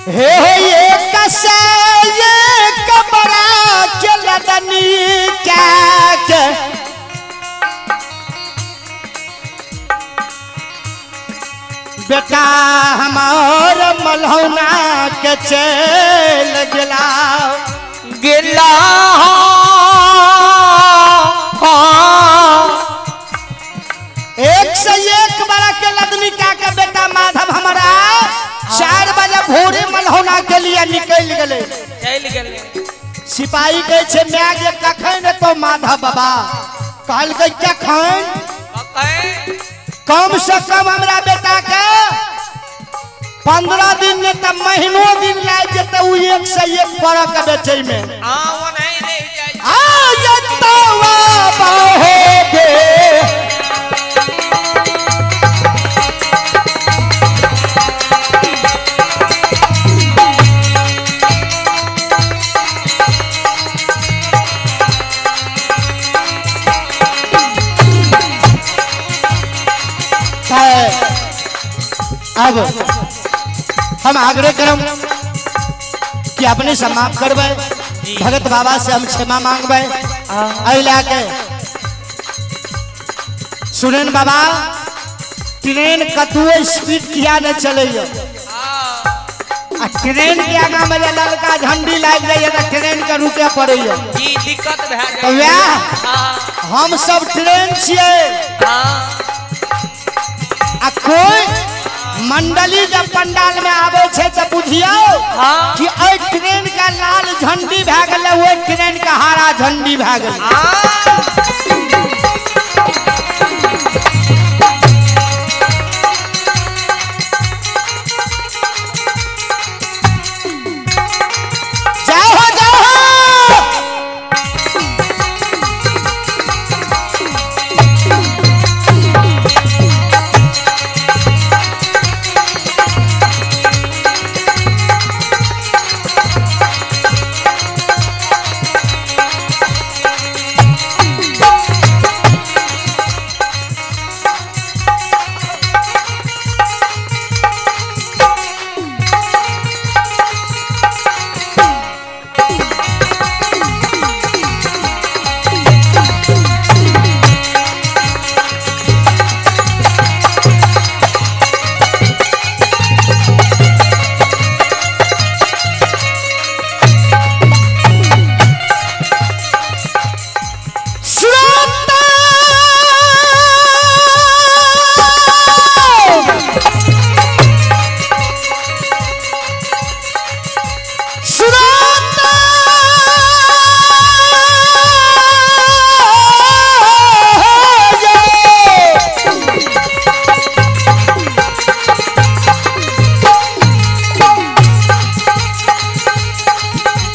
हे ये कसे ये कबरा के लदनी क्या के बेटा हमार मलहौना के चल गेला गेला। एक से एक बड़ा के लदनी का के बेटा माधव हमारा 4 बजे भोरे मलहौना के लिए निकल गए। चल गेलै। सिपाही कहे छे my गे कखन तो माधव बाबा? कहलकै कखन? कखन? कम से कम हमरा बेटा के 15 दिन ने त महीनो दिन लागि जेतै उ एक से एक बड़ा के बेचै में। हाँ वो नहीं रहि जाइ। आ जतवा बहो गे अब हम आग्रह करम कि अपने से माफ करबै, भगत बाबा से हम क्षमा मांगबै। एहि लए के सुरेन बाबा ट्रेन कतबो स्पीड किया नहीं चलैया, आ ट्रेन के आगा में जे ललका झंडी लागि जाइए तऽ ट्रेन के रुके पड़ैया। जी दिक्कत भए तऽ जाइ। वएह हाँ हम सब ट्रेन छियै। हाँ आ कोई मंडली जब पंडाल में आवे छे तो बुझियो हाँ। कि एहि ट्रेन का लाल झंडी भए गेलै, ओहि ट्रेन का हरा झंडी भए गेलै। हाँ जाओ हो जाओ हो। श्रोता श्रोता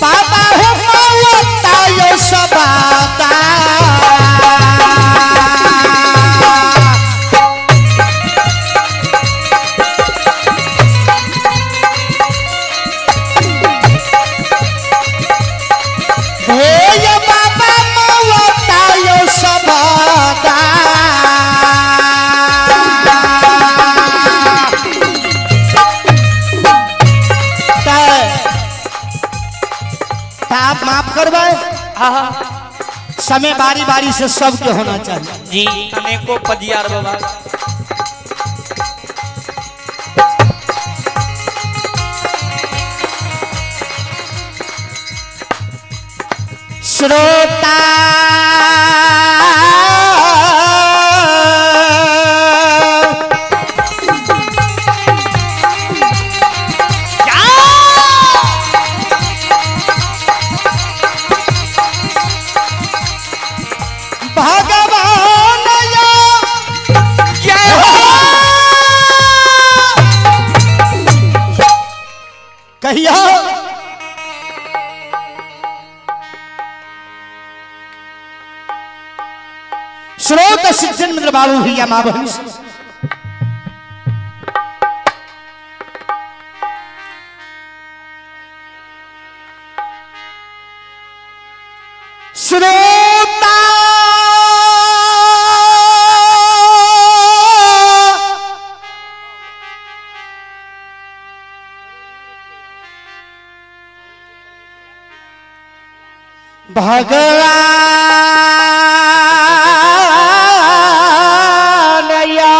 पापा हो माता यो सबाता। हे यो बाबा माता यो सबाता। आप माफ करबै, समय बारी बारी से सबके होना चाहिए। जी अनेको पजियार बाबा। श्रोता भगवान या जय हो। कहियो स्रोत सिद्धन मित्र बाबू भैया माँ बहन श्रोता भगवान यो।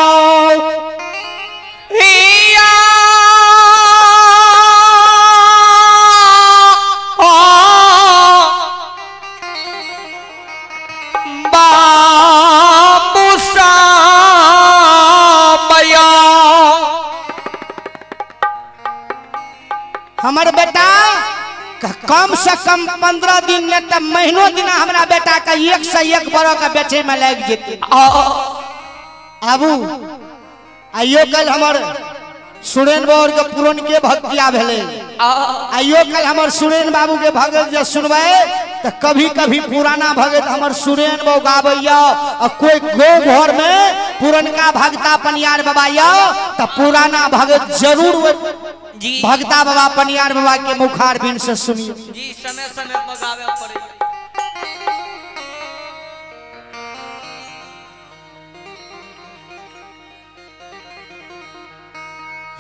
कम 15 दिन ने त महीनो दिन हमरा बेटा के 1 से 1 बरह के बेचे में लागि जेतै। आबू आइयो कल हमर सुरेन बाबू के पुरन के भक्तिया भेलै। आइयो कल हमर सुरेन बाबू के भगत जे सुनबै त कभी कभी पुराना भगत हमर सुरेन बाबू गाबैया आ कोई गाँव घर में पुरनका भगता पनियार बाबा या त पुराना भगत जरूर जी भगता बाबा पनियार बाबा के मुखार बिन से सुनियो। जी समय समय पर गावे पड़े।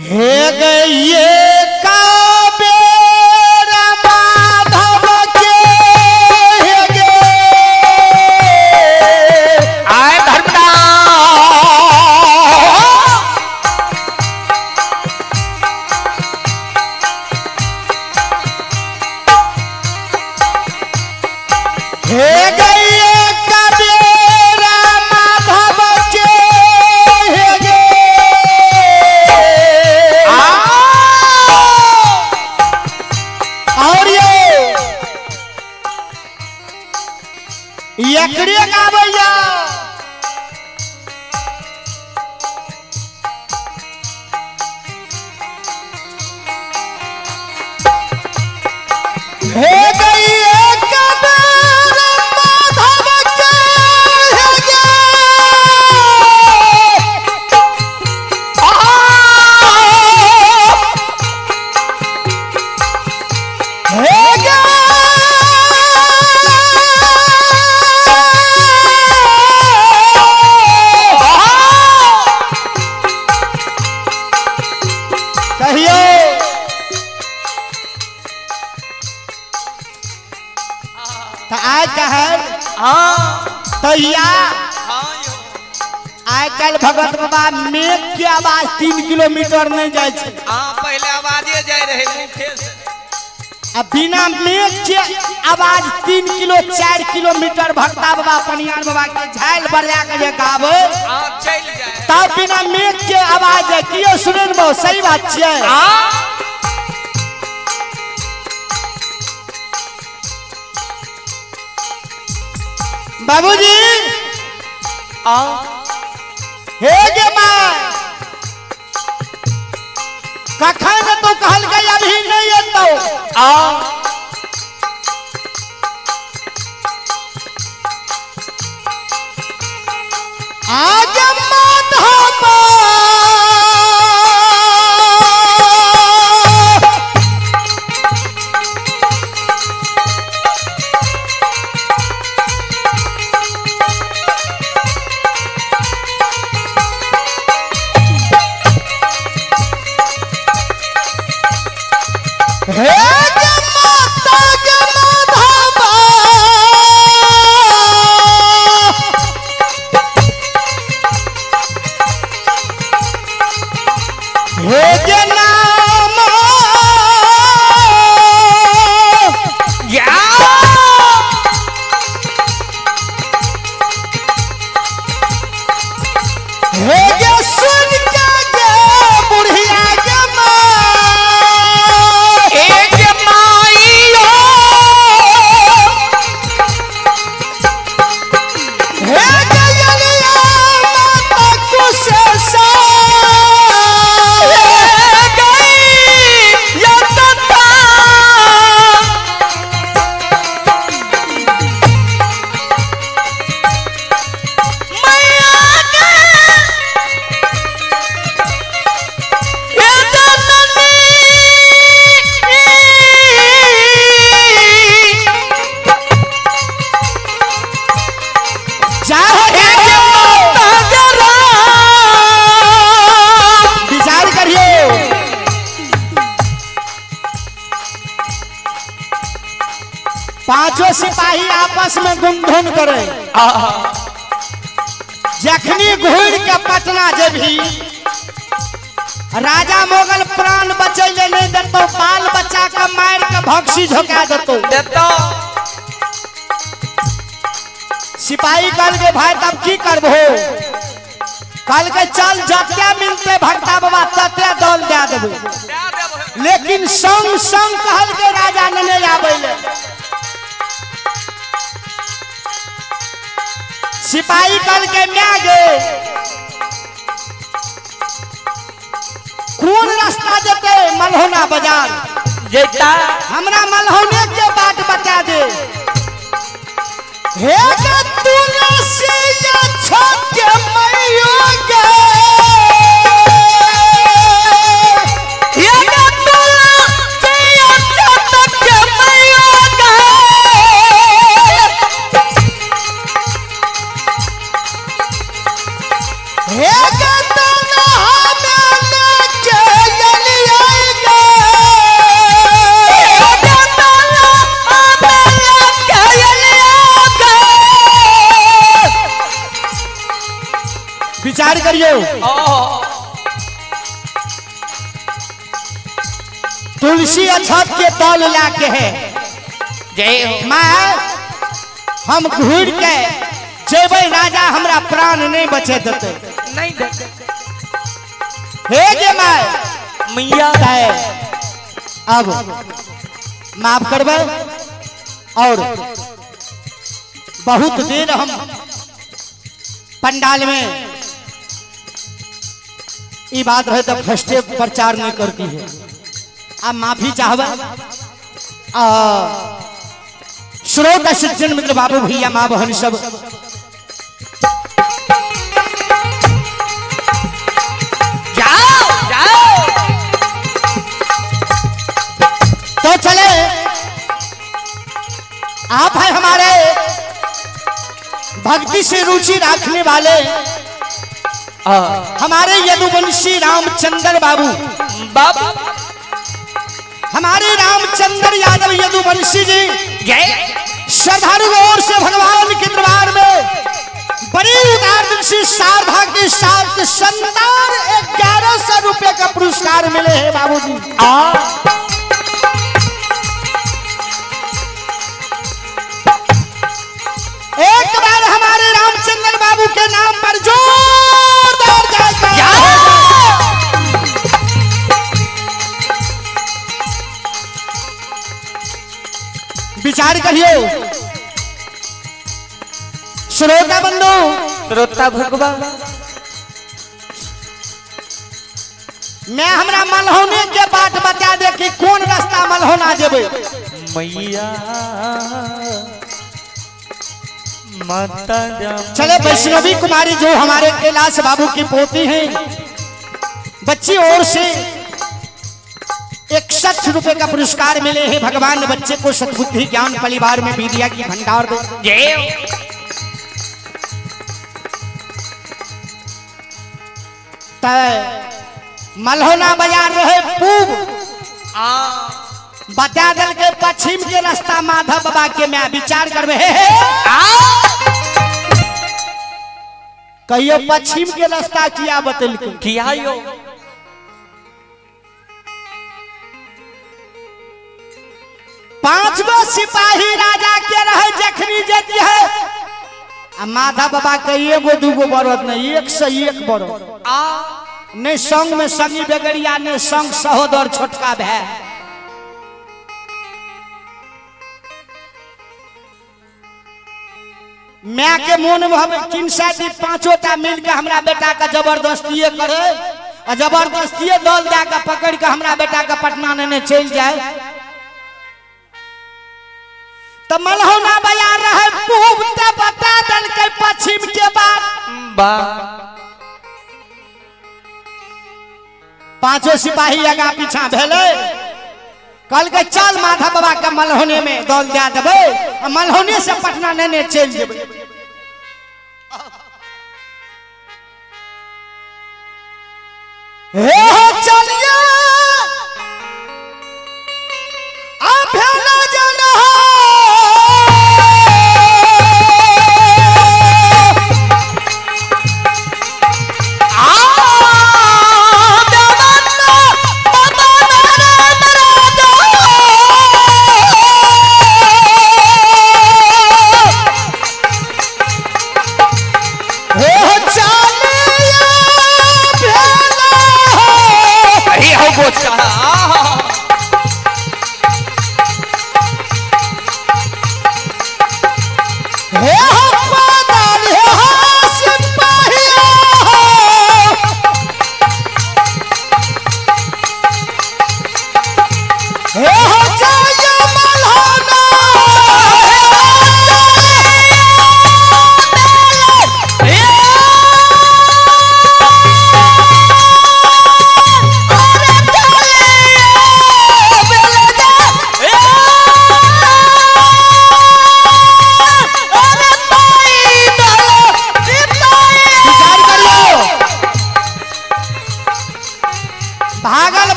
हे गये काबेर माधव के हे गे आए धर्मदा हे गये काबेर माधव के हे गे और ये एकरे गाबैया हे गैया कबीर माधव के हे गे। हे गे। कहियो तो आज कहल तैया हाँ यो आइ काल्हि भगत बाबा मेघ के आवाज 3 किलोमीटर नहीं जाइ छै। हाँ पहले आवाजे जाय रहे मुखे से। आ बिना मेघ के आवाज 3 किलो 4 किलोमीटर भगता बाबा पनियार बाबा के झाल बजा के जे गाबै हाँ चल जाए। तब बिना मेघ के आवाज है कियो सुनन बहु सही बात छियै। बाबूजी हे गे माय कखन तो कहलकै अभी नहीं एतौ। आगे माधव हे गे माता गे माधव हे गे नाम हे गे सुन के गे बुढ़िया गे माँ एक माई हे गैया माता कुशेषा गई या तथा मैया के हे जननी जाहो माता विचार करियो। पांचों सिपाही आपस में गुनधुन करे जखनी घूर के पटना जेबही राजा मोगल प्राण बचैले नहीं देतो बाल बच्चा के मार के भक्सी झोंका देतो। देतो सिपाही कहल के भाई तब की करबो? कहल के चल जते मिलते भक्ता बाबा तते दल दे देबो। दे देबो। लेकिन संग संग कहल के राजा ने नहीं आबै ले। सिपाही कल के म्या गे कोन रास्ता जेते मलहोना बाजार जेता हमरा मलहोने के बाट बता दे। हे गे तुलसी ये छोटे मैयो गे ये गे तुलसी ये छोटे मैयो गे हे गे तनहा में लेके अलियै गे हे गे तनहा में लेके अलियै गे। विचार करियो तुलसी अछत के तल लाके है जय हो। माँ हम घूर के जेबै राजा हमरा प्राण नहीं बचे देते नहीं देते। हे गे माय मैया तय अब माफ करबै और बहुत देर हम पंडाल में ई बात रहे तो फर्स्टे प्रचार नहीं करती है। अब माफी चाहबै। श्रोता सज्जन मित्र बाबू भैया माँ बहन सब जाओ जाओ तो चले। आप हैं हमारे भक्ति से रुचि रखने वाले हमारे यदुवंशी रामचंद्र बाबू बाबू हमारे रामचंद्र यादव यदुवंशी जी जय श्रद्धालु की ओर से भगवान के दरबार में बड़ी उदार दिल से श्रद्धा के साथ शानदार 1100 रुपए का पुरस्कार मिले हैं बाबूजी। एक बार हमारे रामचंद्र बाबू के नाम पर जोरदार जयकार। विचार करियो श्रोता बंधु श्रोता भगवान मैं हमरा मलहोने के बाट बता दे कि कौन रास्ता मलहोना जेबै। मैया माता चले वैष्णवी कुमारी जो हमारे कैलाश बाबू की पोती हैं बच्ची और से 61 रुपए का पुरस्कार मिले हैं। भगवान बच्चे को सद्बुद्धि ज्ञान परिवार में विद्या की भंडार दे। जय तय मलहोना बाजार रहे पूब बता दल के पश्चिम के रास्ता माधव बाबा के मैं विचार करबे। हे हे कहियो पश्चिम के रास्ता किया बतल के किया यो 5 गो सिपाही राजा के रहे जखनी जेती है आ माधव बाबा के एगो दूगो बरद नहीं 101 बरद नहीं संग में संगी बेगरिया ने संग सहोदर छोटका भाई। मैं के मोन में हम किनसा दी 5 मिल के हमरा बेटा का जबरदस्ती करे और जबरदस्ती दल दे के पकड़ के हमरा बेटा का पटना नेने चल जाए। तो मलहोना बाजार रहे पूब ते बता दल के पश्चिम के बाद बा 5 सिपाही आगा पीछा भेले कल के चल माधव बाबा के मलहोने में दल दे देबै आ मलहोने से पटना नेने चल जेबै। हे हो चलिए आ भेला जन हो हे हो चलिए भेला हो।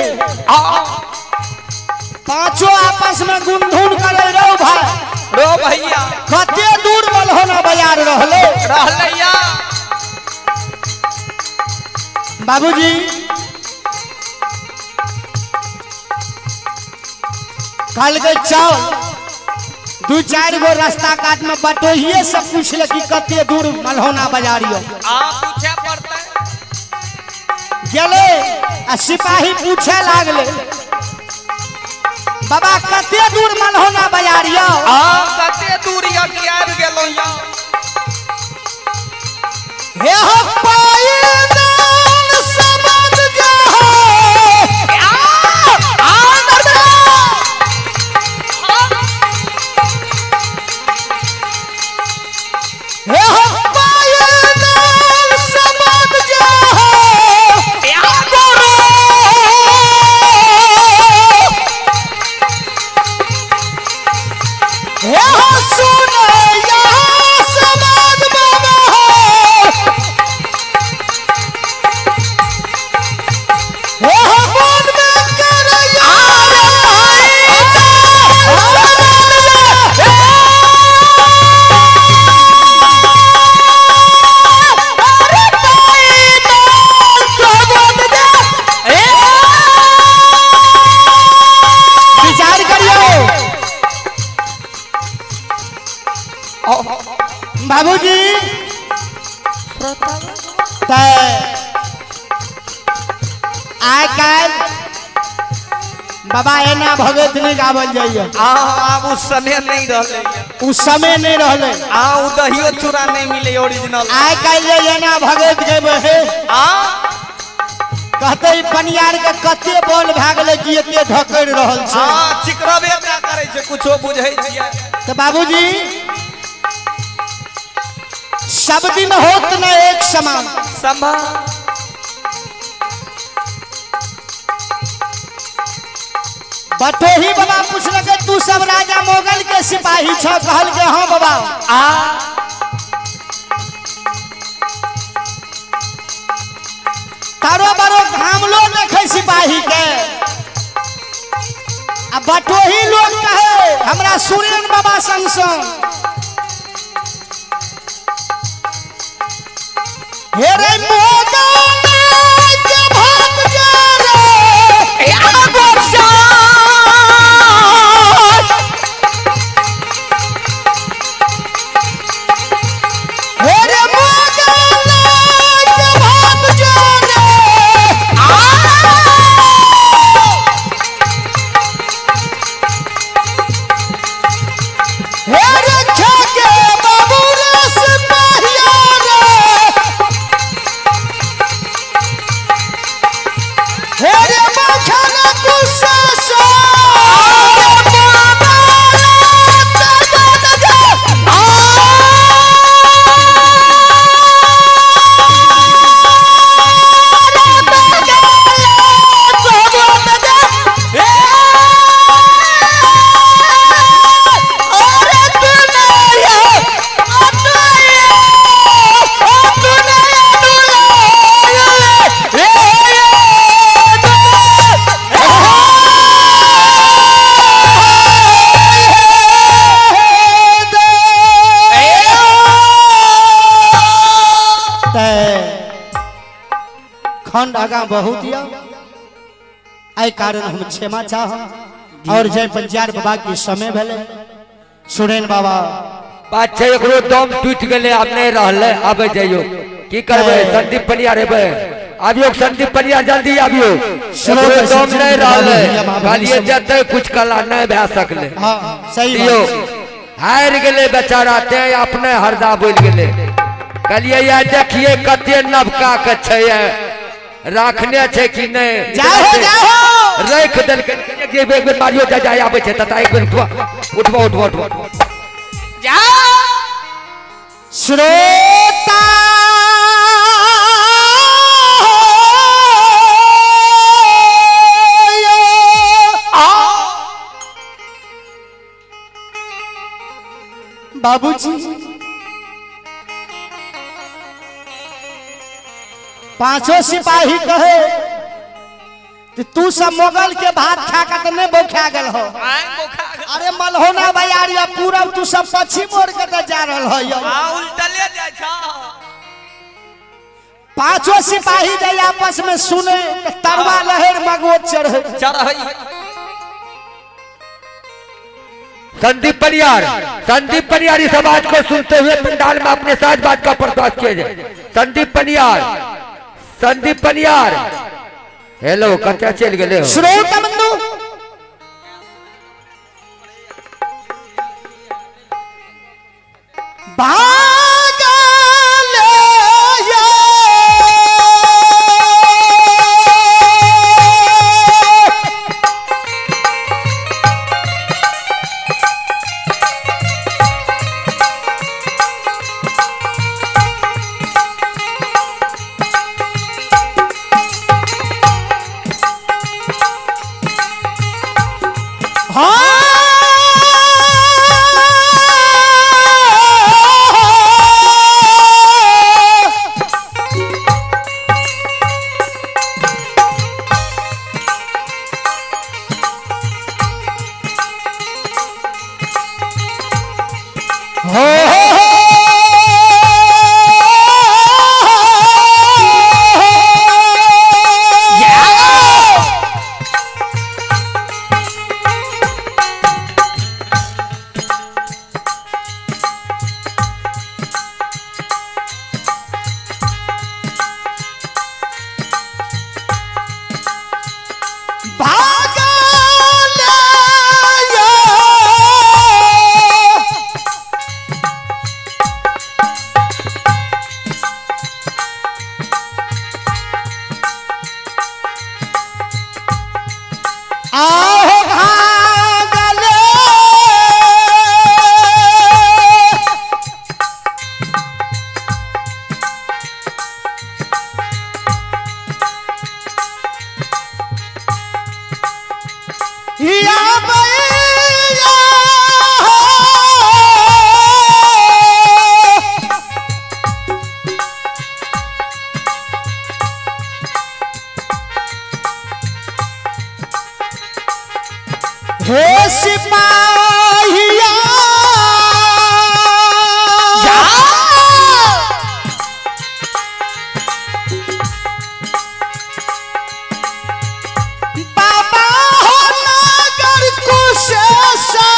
हे पांचों आपस में गुनधुन करे रहो भाई रो भैया कते दूर मलहोना बाजार रहले रहलैया बाबूजी कल के चल दू चार गो रास्ता काट में बटोहिए से पूछले कि कते दूर मलहोना बाजार यो आ पूछे पड़तै गेले आ सिपाही पूछे लागले बाबा कते दूर मलहोना बाजार यो आ कते दूर या कि आबि गेलहुँ या हे हो पायदान सबद जे हो आ आ हे हो पायदान सबद जे हो करो। हे हो सुनैया समाज बाबा हो हे हो मन में करैया विचार करियो बाबूजी आइ काल्हि बाबा एना भगत नहीं गावल जाइए आ आब उ समय नहीं रहलै उ समय नहीं रहले आ उ दहियो चूड़ा नहीं मिले ओरिजिनल आइ काल्हि जे एना भगत गेबै हे आ कहते ई पनियार के कते बल भए गेलै कि एते धकड़ि रहल छै आ चिकरबे टा करै छै कुछो बुझै छियै तऽ बाबूजी सब दिन होत न एक समान समा बटोही बाबा पूछलकै तू सब राजा मोगल के सिपाही छ कहलकै हाँ बाबा आ तारो बरो घामलो देखे सिपाही के आ बटोही लोग कहे हमरा सुरेन बाबा संग संग हे रे मोगल के भाग जा रे आ हे रे मोगल के भाग जा रे हे रे खेके बाबू रे सिपाहिया रे हे रे मखन गुस्सा सो रे बाबा रे तगड़ जा। आ रे बगल तगड़ जा। ए अरे दुनिया खंड आगा बहुत यऽ एहि कारण हम क्षमा चाहब और जय पंचार बाबा के समय भेलै सुरेन बाबा बात छै एकरो दम टूटि गेलै आब नहि रहलै आबै जइयो की करबै संदीप पनियार हेबै आबियो संदीप पनियार जल्दी आबियो एकरो दम नहि रहलै कहलियै जतै कुछ कला नहि भए सकलै हाँ सही दियौ बात हारि गेलै बेचारा ते अपने हरदा बोलि गेलै कहलियै यार देखियै कते नवका के छै राखने छै कि नहि जाओ हो जाओ हो राखि देलकै एक बेर मारियो जा जा आबै छै तता एक बेर उठबो उठबो उठबो उठबो श्रोता बाबूजी पांचों सिपाही कहे तू सब मोगल के भात खा के तो नहीं बोखा गेल हो। आय बोखा गेल। अरे मलहोना बयारिया पूरब तू सब पश्चिम मोड़ के तो जा रहल हो। आ उल्टले जाइ छ। पांचों सिपाही जे आपस में सुने तो तरवा लहर मगो चढ़े चढ़ै। संदीप परियार, संदीप परियार इस आवाज को सुनते हुए पंडाल में अपने साथ बात का बर्दाश्त किया जाए। संदीप परियार, संदीप परियार, हेलो कच्चा चल गए हो। श्रोता बंधु हे सिपाहिया बाबा हो नगर कुशेषा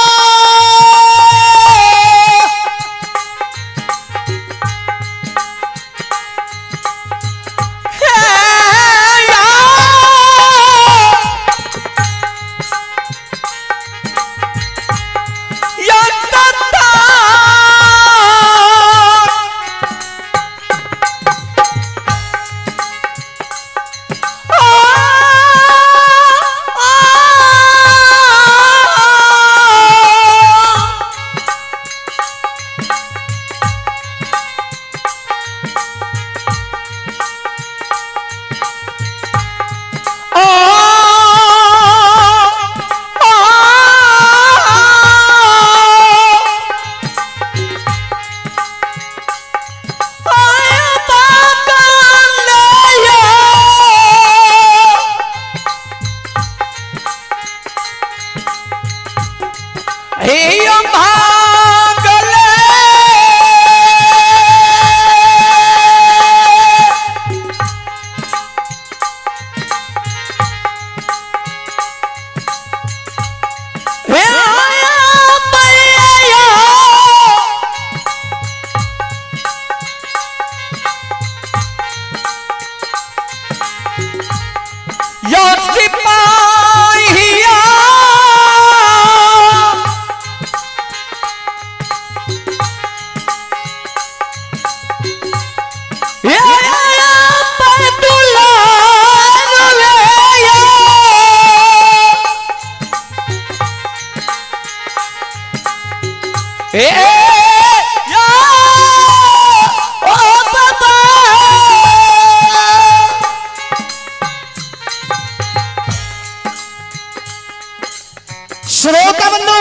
श्रोता बंधु,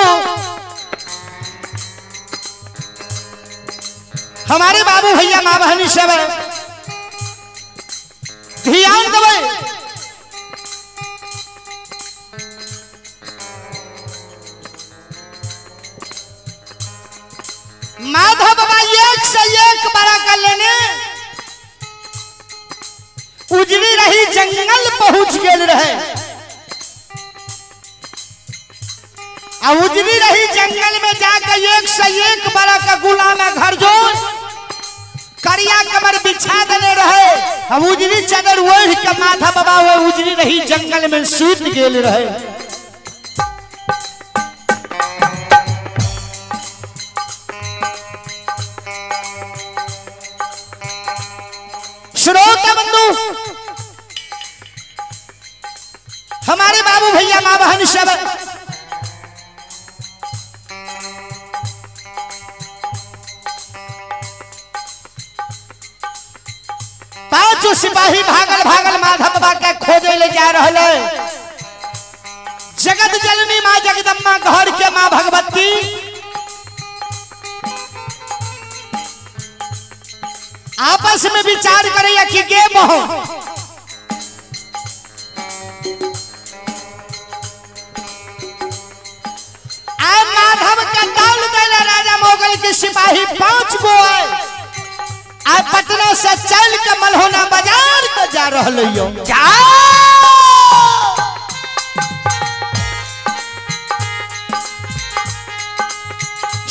हमारे बाबू भैया माँ बहनी सब ध्यान देवे। एक बड़ा का लेने उजरी रही जंगल पहुंच गेल रहे। आ उजरी रही जंगल में जाकर 101 बड़ा का गुलाम घर जोड़ करिया कमर बिछा देने रहे। हम उजरी चादर ओढ़ के माथा बाबा वो उजरी रही जंगल में सूत गेल रहे। श्रोता बंधु, हमारे बाबू भैया माँ बहन सब पांचों सिपाही भागल भागल माधव बाबा के खोजे ले जा रहे है। जगत जननी माँ जगदम्बा घर के माँ भगवती आपस में विचार करे कि गे बहो आए माधव का दौल देला राजा मोगल के सिपाही 5 गो आए आए पटना से चल के मल्होना बाजार में जा रहा यो।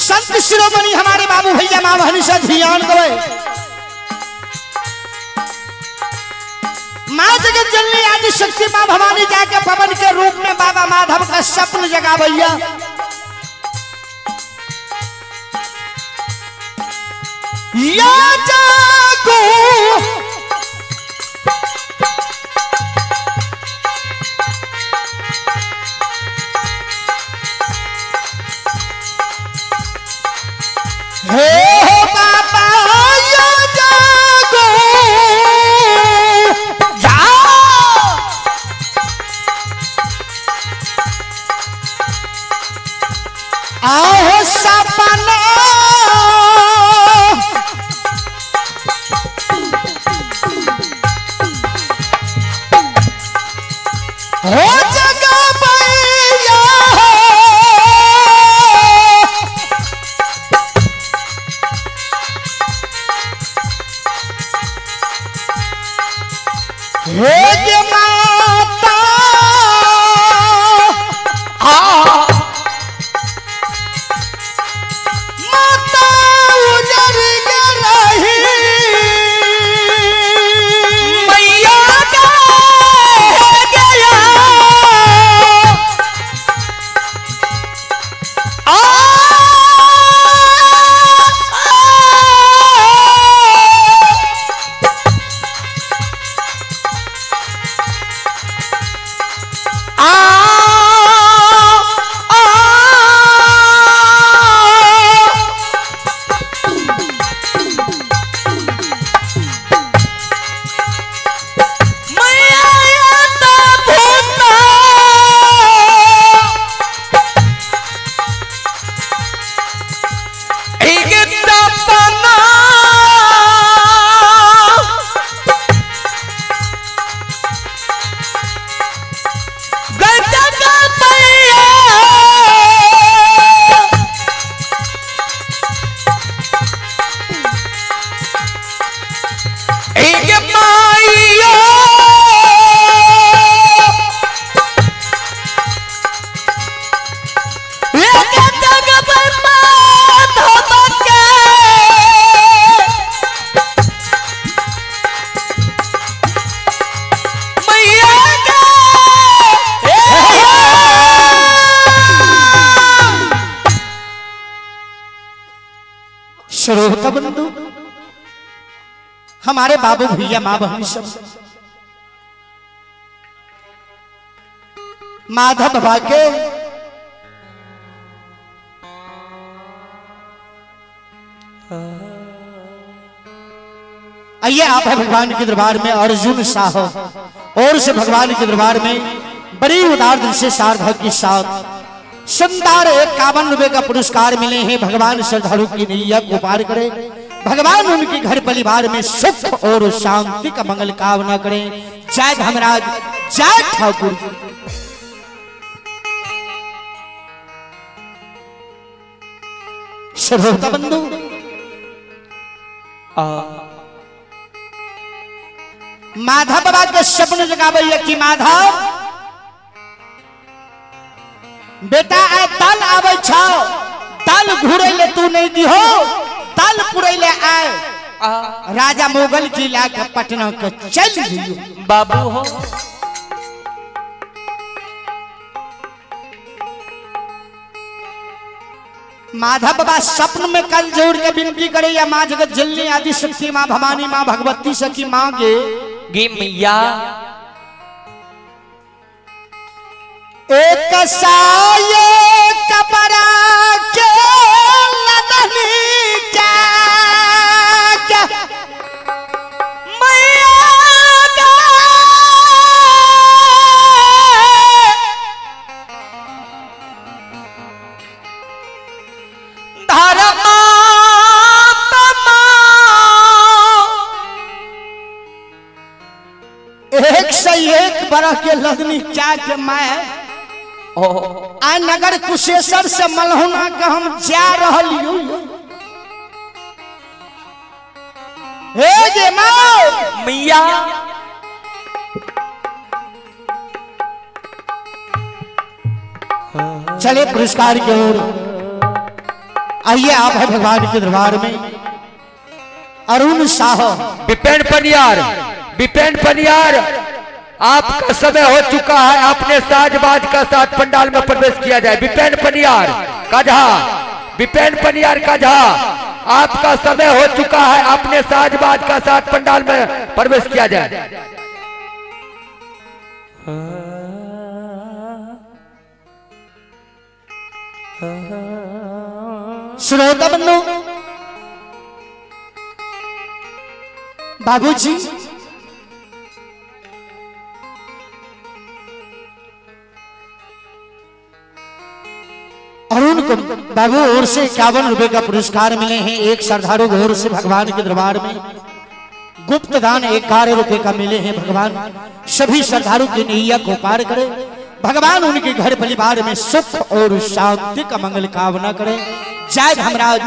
संत शिरोमणि हमारे बाबू भैया माँ बहन से ध्यान दे। माँ जगत जननी आदि शक्ति माँ भवानी जाके पवन के रूप में बाबा माधव का स्वप्न जगा भैया। या जागो हे बाबा या जागो आओ सपना हो जगा भैया हे गे माता माता उजर गे रही मैया गया आ श्रोता बंधु, हमारे बाबू भैया माँ बहन सब माधव बाबा के आइए आप है भगवान के दरबार में अर्जुन साह और से भगवान के दरबार में बड़ी उदार दिल से सार्थक के साथ सुंदर 51 रुपए का पुरस्कार मिले हैं। भगवान श्रद्धालु की नैया को पार करे, भगवान उनके घर परिवार में सुख और शांति का मंगल कामना करें। जय धर्मराज, जय ठाकुर जी। श्रोता बंधु, माधव बाबा के स्वप्न जगाबैया कि माधव बेटा आइ दल आबै छौ, दल घुरै ले तू नहीं दिहो, दल पुरै ले आए राजा मुगल की ला के पटना के चल जियो। बाबू हो माधव बाबा स्वप्न में कल जोड़ के विनती करे या माँ जगत जननी आदि शक्ति माँ भवानी माँ भगवती सखी माँ गे गे मैया एक साये कपड़ा के लदनी क्या क्या मैया गे। धर्मा एक से एक बरह के लदनी क्या के मैं आ नगर कुशेश्वर से मलहुना के हम जा रहल you. हे गे माँ मैया चले पुरस्कार की ओर आइए। आप है भगवान के दरबार में अरुण शाह विपेन पनियार, विपेन पनियार आपका समय हो चुका है, आपने साजबाज का साथ पंडाल में प्रवेश किया जाए। विपेन पनियार कझा, विपेन पनियार कझा आपका समय हो चुका है, आपने साजबाज का साथ पंडाल में प्रवेश किया जाए। श्रोता बंधु बाबूजी अरुण को बाबू ओर से 51 रुपए का पुरस्कार मिले हैं। एक श्रद्धालु ओर से भगवान के दरबार में गुप्त दान 11 रुपए का मिले हैं। भगवान सभी श्रद्धालु की नैया को पार करे, भगवान उनके घर परिवार में सुख और शांति का मंगल कामना करे। जय धर्मराज,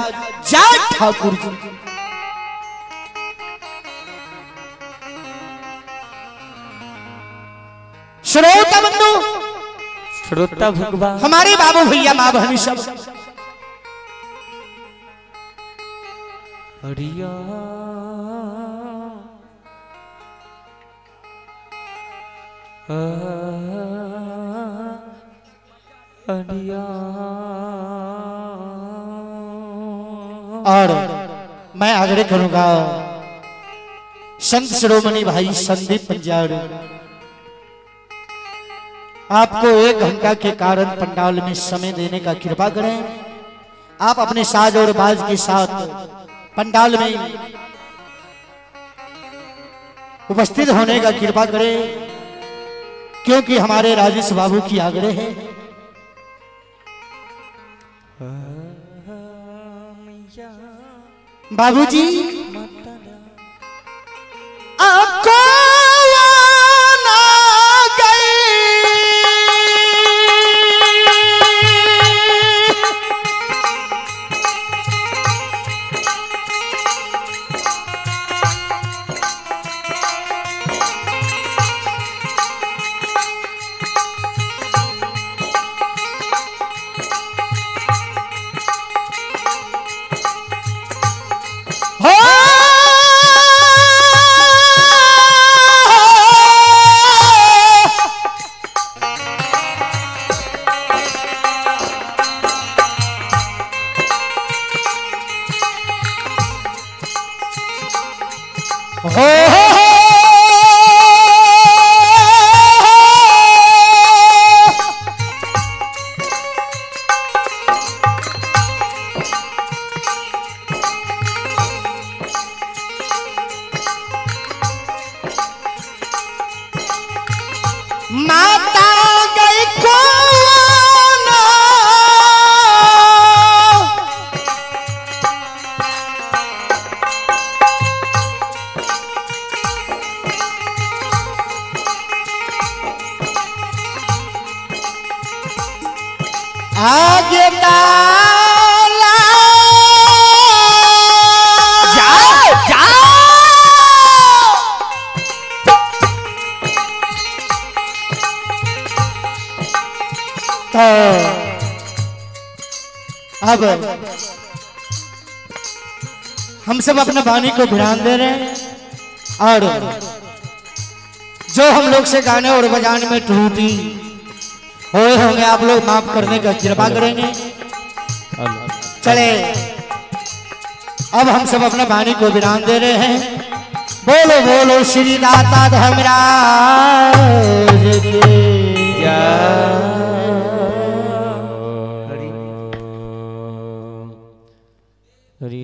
जय ठाकुर जी। श्रोता बंधु, श्रोता भगवान हमारे बाबू भैया माँ बहनी सब हरिया हरिया। और मैं आग्रह करूंगा संत शिरोमणि भाई संदीप पंजाब आपको 1 घंटा के कारण पंडाल में समय देने का कृपा करें। आप अपने साज और बाज के साथ पंडाल में उपस्थित होने का कृपा करें, क्योंकि हमारे राजेश बाबू की आग्रह है। बाबूजी आपको ना गई हो हो माता गई कौन आगे डाला जाओ जाओ। तो अब हम सब अपने वाणी को विराम दे रहे हैं और जो हम लोग से गाने और बजाने में त्रुटि हुए होंगे आप लोग माफ करने का कृपा करेंगे। चले अब हम सब अपने वाणी को विराम दे रहे हैं। बोलो बोलो श्री दाता धर्मराज की हरि।